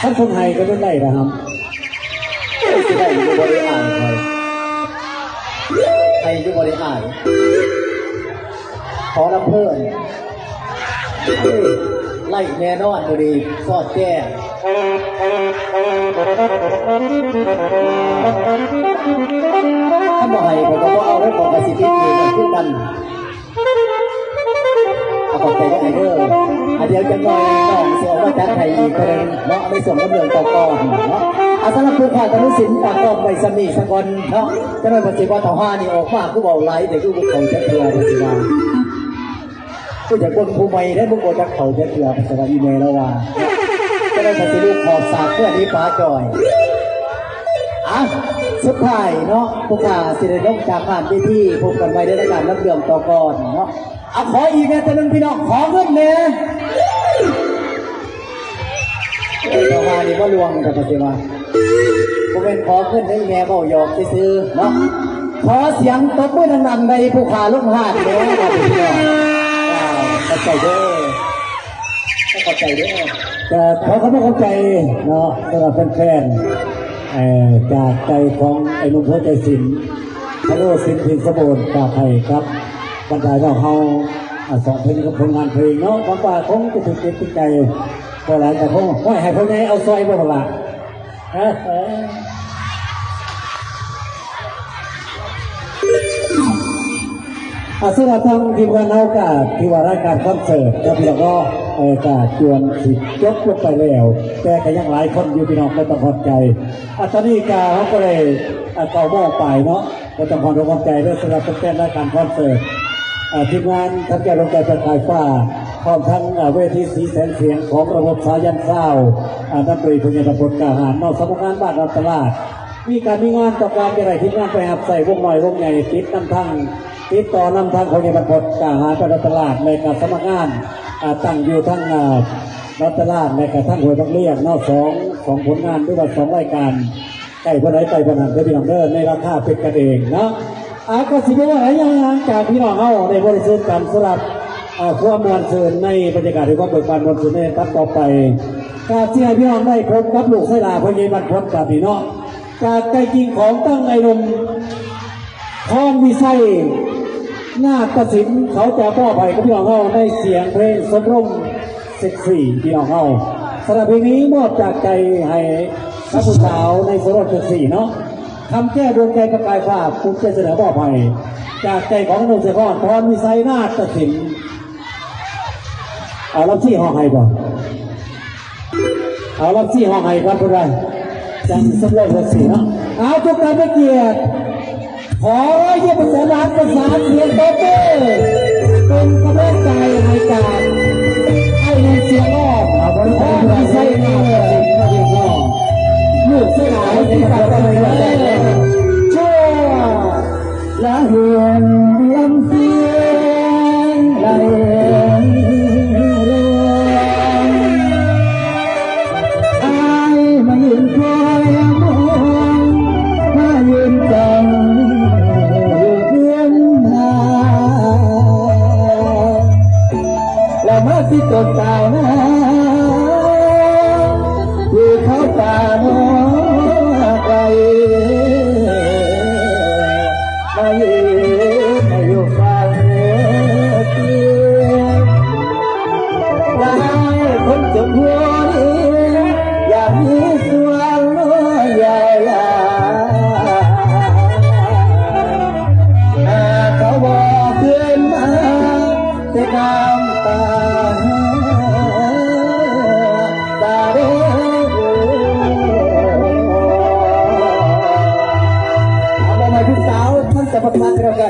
ຄັນເພິ່ນໃຫ້ກໍເປັນໄດ້ລະຫຳ. ໂອ້ຍ ຊິໄດ້ຢູ່ ບໍ່ໄດ້ອາຍຂ້ອຍ ໃຫ້ຢູ່ ບໍ່ໄດ້ອາຍ. ຂໍລຳເພີນ ເອີຍ ໄລ່ແນ່ນອນມື້ນີ້ ສອດແຈ້ງ. ຄັນບໍ່ໃຫ້ຂ້ອຍກໍບໍ່ເອົາເດ້ ຂ້ອຍກໍຊິຕິດໜີ້ກັນຄືກັນ. ອາ ຂອບໃຈຫຼາຍເດີ. ອາ ດຽວຈັກໜ້ອຍນ້ອງຊິເອົາມາຈັດໃຫ້ອີກເທື່ອໜຶ່ງເນາະ ໃນຊ່ວງລຳເລື່ອງຕໍ່ກ່ອນເນາະ. ອາ ສຳລັບຜູ້ຂາດອະນຸສິນ ຝາກຕ້ອນໄວ້ສ່ຳນີ້ສາກ່ອນເນາະ. ຈັກໜ້ອຍເພິ່ນຊິວ່າ ເຖົ້າຫ່ານີ້ອອກມາຄືເວົ້າຫຼາຍແຕ່ ຄືບໍ່ເຂົ້າຈັກເທື່ອ ເພິ່ນຊິວ່າ. ກູຢາກເບິ່ງຜູ້ໃໝ່ເດ້ ມຶງບໍ່ຈັກເຂົ້າຈັກເທື່ອ ພາສາອີແມ່ລາວວ່າ. ຈະໄດ້ປະຕິຮູບຂອບສາກເພື່ອໜີປາຈ່ອຍ. ອ່ະ ສຸດທ້າຍເນາະ ພວກຂ້າຊິໄດ້ລົງຈາກງານເວທີ ພົບກັນໃໝ່ໃນລາຍການລຳເລື່ອງຕໍ່ກ່ອນເນາະ. ອ່ະ ຂໍອີກແນ່ເທື່ອໜຶ່ງ ພີ່ນ້ອງ ຂໍເງິນແນ່. ເອີ ເຈົ້າວ່ານີ້ບໍ່ລວງ ແຕ່ກໍຊິວ່າ ບໍ່ແມ່ນຂໍເງິນໃດແມ່ ເວົ້າຫຍອກຊື່ໆເນາະ. ຂໍສຽງຕົບມືດັງໆໃຫ້ຜູ້ຂ້າລົງຮ້ານແດ່ ບາດນີ້ພີ່ນ້ອງ. ອ່າ ຂອບໃຈເດີ ຂອບໃຈເດີ. ກໍຂໍຂອບໃຈເນາະ ສຳລັບແຟນໆ ເອີ ຈາກໃຈຂອງໄອ້ໜຸ່ມຫົວໃຈສິນ ທະໂນສິນ ສິນສະບູນ ຝາກໃຫ້ກັບບັນດານ້ອງເຮົາ ອ່າ ສອງເພງກັບຜົນງານເພງເນາະ. ຫວັງວ່າຄົງຈະຖືກຈິດຖືກໃຈ ບໍ່ຫຼາຍກໍຄົງ ໂອ້ຍ ໃຫ້ພໍ່ໃຫຍ່ເອົາຊ່ອຍບໍ່ ບັກຫຼ້າ? ອາ ສຳລັບທາງທີມງານເຮົາກະຖືວ່າລາຍການຄອນເສີດເນາະ ພີ່ນ້ອງເນາະ ເອີ ກະຈວນຊິຈົບລົງໄປແລ້ວ ແຕ່ກະຍັງຫຼາຍຄົນຢູ່ ພີ່ນ້ອງບໍ່ຕ້ອງຫອດໃຈ. ອາ ຕອນນີ້ກະເຮົາກະໄດ້ ອາ ເກົ້າໂມງປາຍເນາະ ບໍ່ຕ້ອງຫອດອົກຫອດໃຈເດີ ສຳລັບແຟນໆລາຍການຄອນເສີດ ອາ ທີມງານທັນແກ້ວ ດວງໃຈປະກາຍຟ້າ ພ້ອມທັງ ອາ ເວທີສີແສງສຽງຂອງລະບົບສາຍັນຊາວ ອາ ນຳໂດຍພະຍາດາບົດກ້າຫານເນາະ ສຳນັກງານບ້ານລັດຕະລາດ. ມີການມີງານຕ້ອງການຈະໄດ້ທີມງານໄປຮັບໃຊ້ວົງນ້ອຍວົງໃຫຍ່ ຕິດນຳທາງ ຕິດຕໍ່ນຳທາງພະຍາດາບົດກ້າຫານ ໄປລັດຕະລາດ ແລະກະສຳນັກງານ ອາ ຕັ້ງຢູ່ທາງ ອາ ລັດຕະລາດ ແລະກະທາງຫ້ວຍບັກລຽງເນາະ ສອງ ສອງຜົນງານ ຫຼືວ່າສອງລາຍການ ໃກ້ບ່ອນໃດໄປບ່ອນນັ້ນເດີ ພີ່ນ້ອງເດີ ໃນລາຄາເປັນກັນເອງເນາະ. ອາ ກະຊິບໍ່ວ່າຫຼາຍຢ່າງ ຫຼັງຈາກພີ່ນ້ອງເຮົາໄດ້ບໍລິສຸດກັນ ສຳລັບ ອາ ຄວາມມ່ວນຊື່ນໃນບັນຍາກາດແຫ່ງຄວາມເບີກບານມ່ວນຊື່ນໃນລຳດັບຕໍ່ໄປ ກະຊິໃຫ້ພີ່ນ້ອງໄດ້ພົບກັບລູກຊາຍຫຼ້າພໍ່ໃຫຍ່ບ້ານພົດບາດນີ້ເນາະ ຈາກໃຈຈິງຂອງທັງອ້າຍໜຸ່ມ ພອນວິໄຊ ນາດຕະສິນ ເຂົາຈະມອບໃຫ້ກັບພີ່ນ້ອງເຮົາໃນສຽງເພງຊົມລົມເຊັກຊີ ພີ່ນ້ອງເຮົາ. ສຳລັບເພງນີ້ມອບຈາກໃຈໃຫ້ກັບຜູ້ສາວໃນຊົມລົມເຊັກຊີເນາະ ຄຳແກ້ວ ດວງໃຈປະກາຍຟ້າ ພູມໃຈສະເໜີມອບໃຫ້ ຈາກໃຈຂອງໜຸ່ມເສຍພອນ ພອນວິໄຊ ນາດຕະສິນ. ເອົາລຳຊີຮ້ອງໄຫ້ບໍ່? ເອົາລຳຊີຮ້ອງໄຫ້ກ່ອນພຸ້ນວ່າ ຈັ່ງສົມລົມເຊັກຊີເນາະ. ເອົາ ທຸກທ່ານໃຫ້ກຽດ ຂໍຮອຍຍິ້ມແສນລ້ານ ປະສານສຽງຕົບມື ເປັນກຳລັງໃຈໃຫ້ກັບອ້າຍໜຸ່ມສຽງອອກ ເອົາ ພອນວິໄຊ ນາດຕະສິນ ລູກຊາຍຫຼ້າທີ່ປາກໄວ້ໃນວັນແລກ ຊົ່ວ ລະເຫັນລຳສຽງໄຫຼລວງ ອ້າຍມາຢືນຄອຍມອງ ມາຢືນຈ້ອງຢູ່ເຮືອນຫາ ລະມາຊິຕົ້ນຕາວນາ ທີ່ເຂົາປ່ານອກໄກ ມາຢູ່ ມາຢູ່ຝັ່ງເຂດ ຫຼາຍຄົນຈົນຫົວນີ້ ຢາກມີສ່ວນຫຼາຍຫຼາຍ ຫາກເຂົາບໍ່ຄືນມາ ແຕ່ນ້ຳຕາ ຕາເດ້ ເອົາມອບໃຫ້ຜູ້ສາວທັງສອງພັນສາມ ແລ້ວກັນ.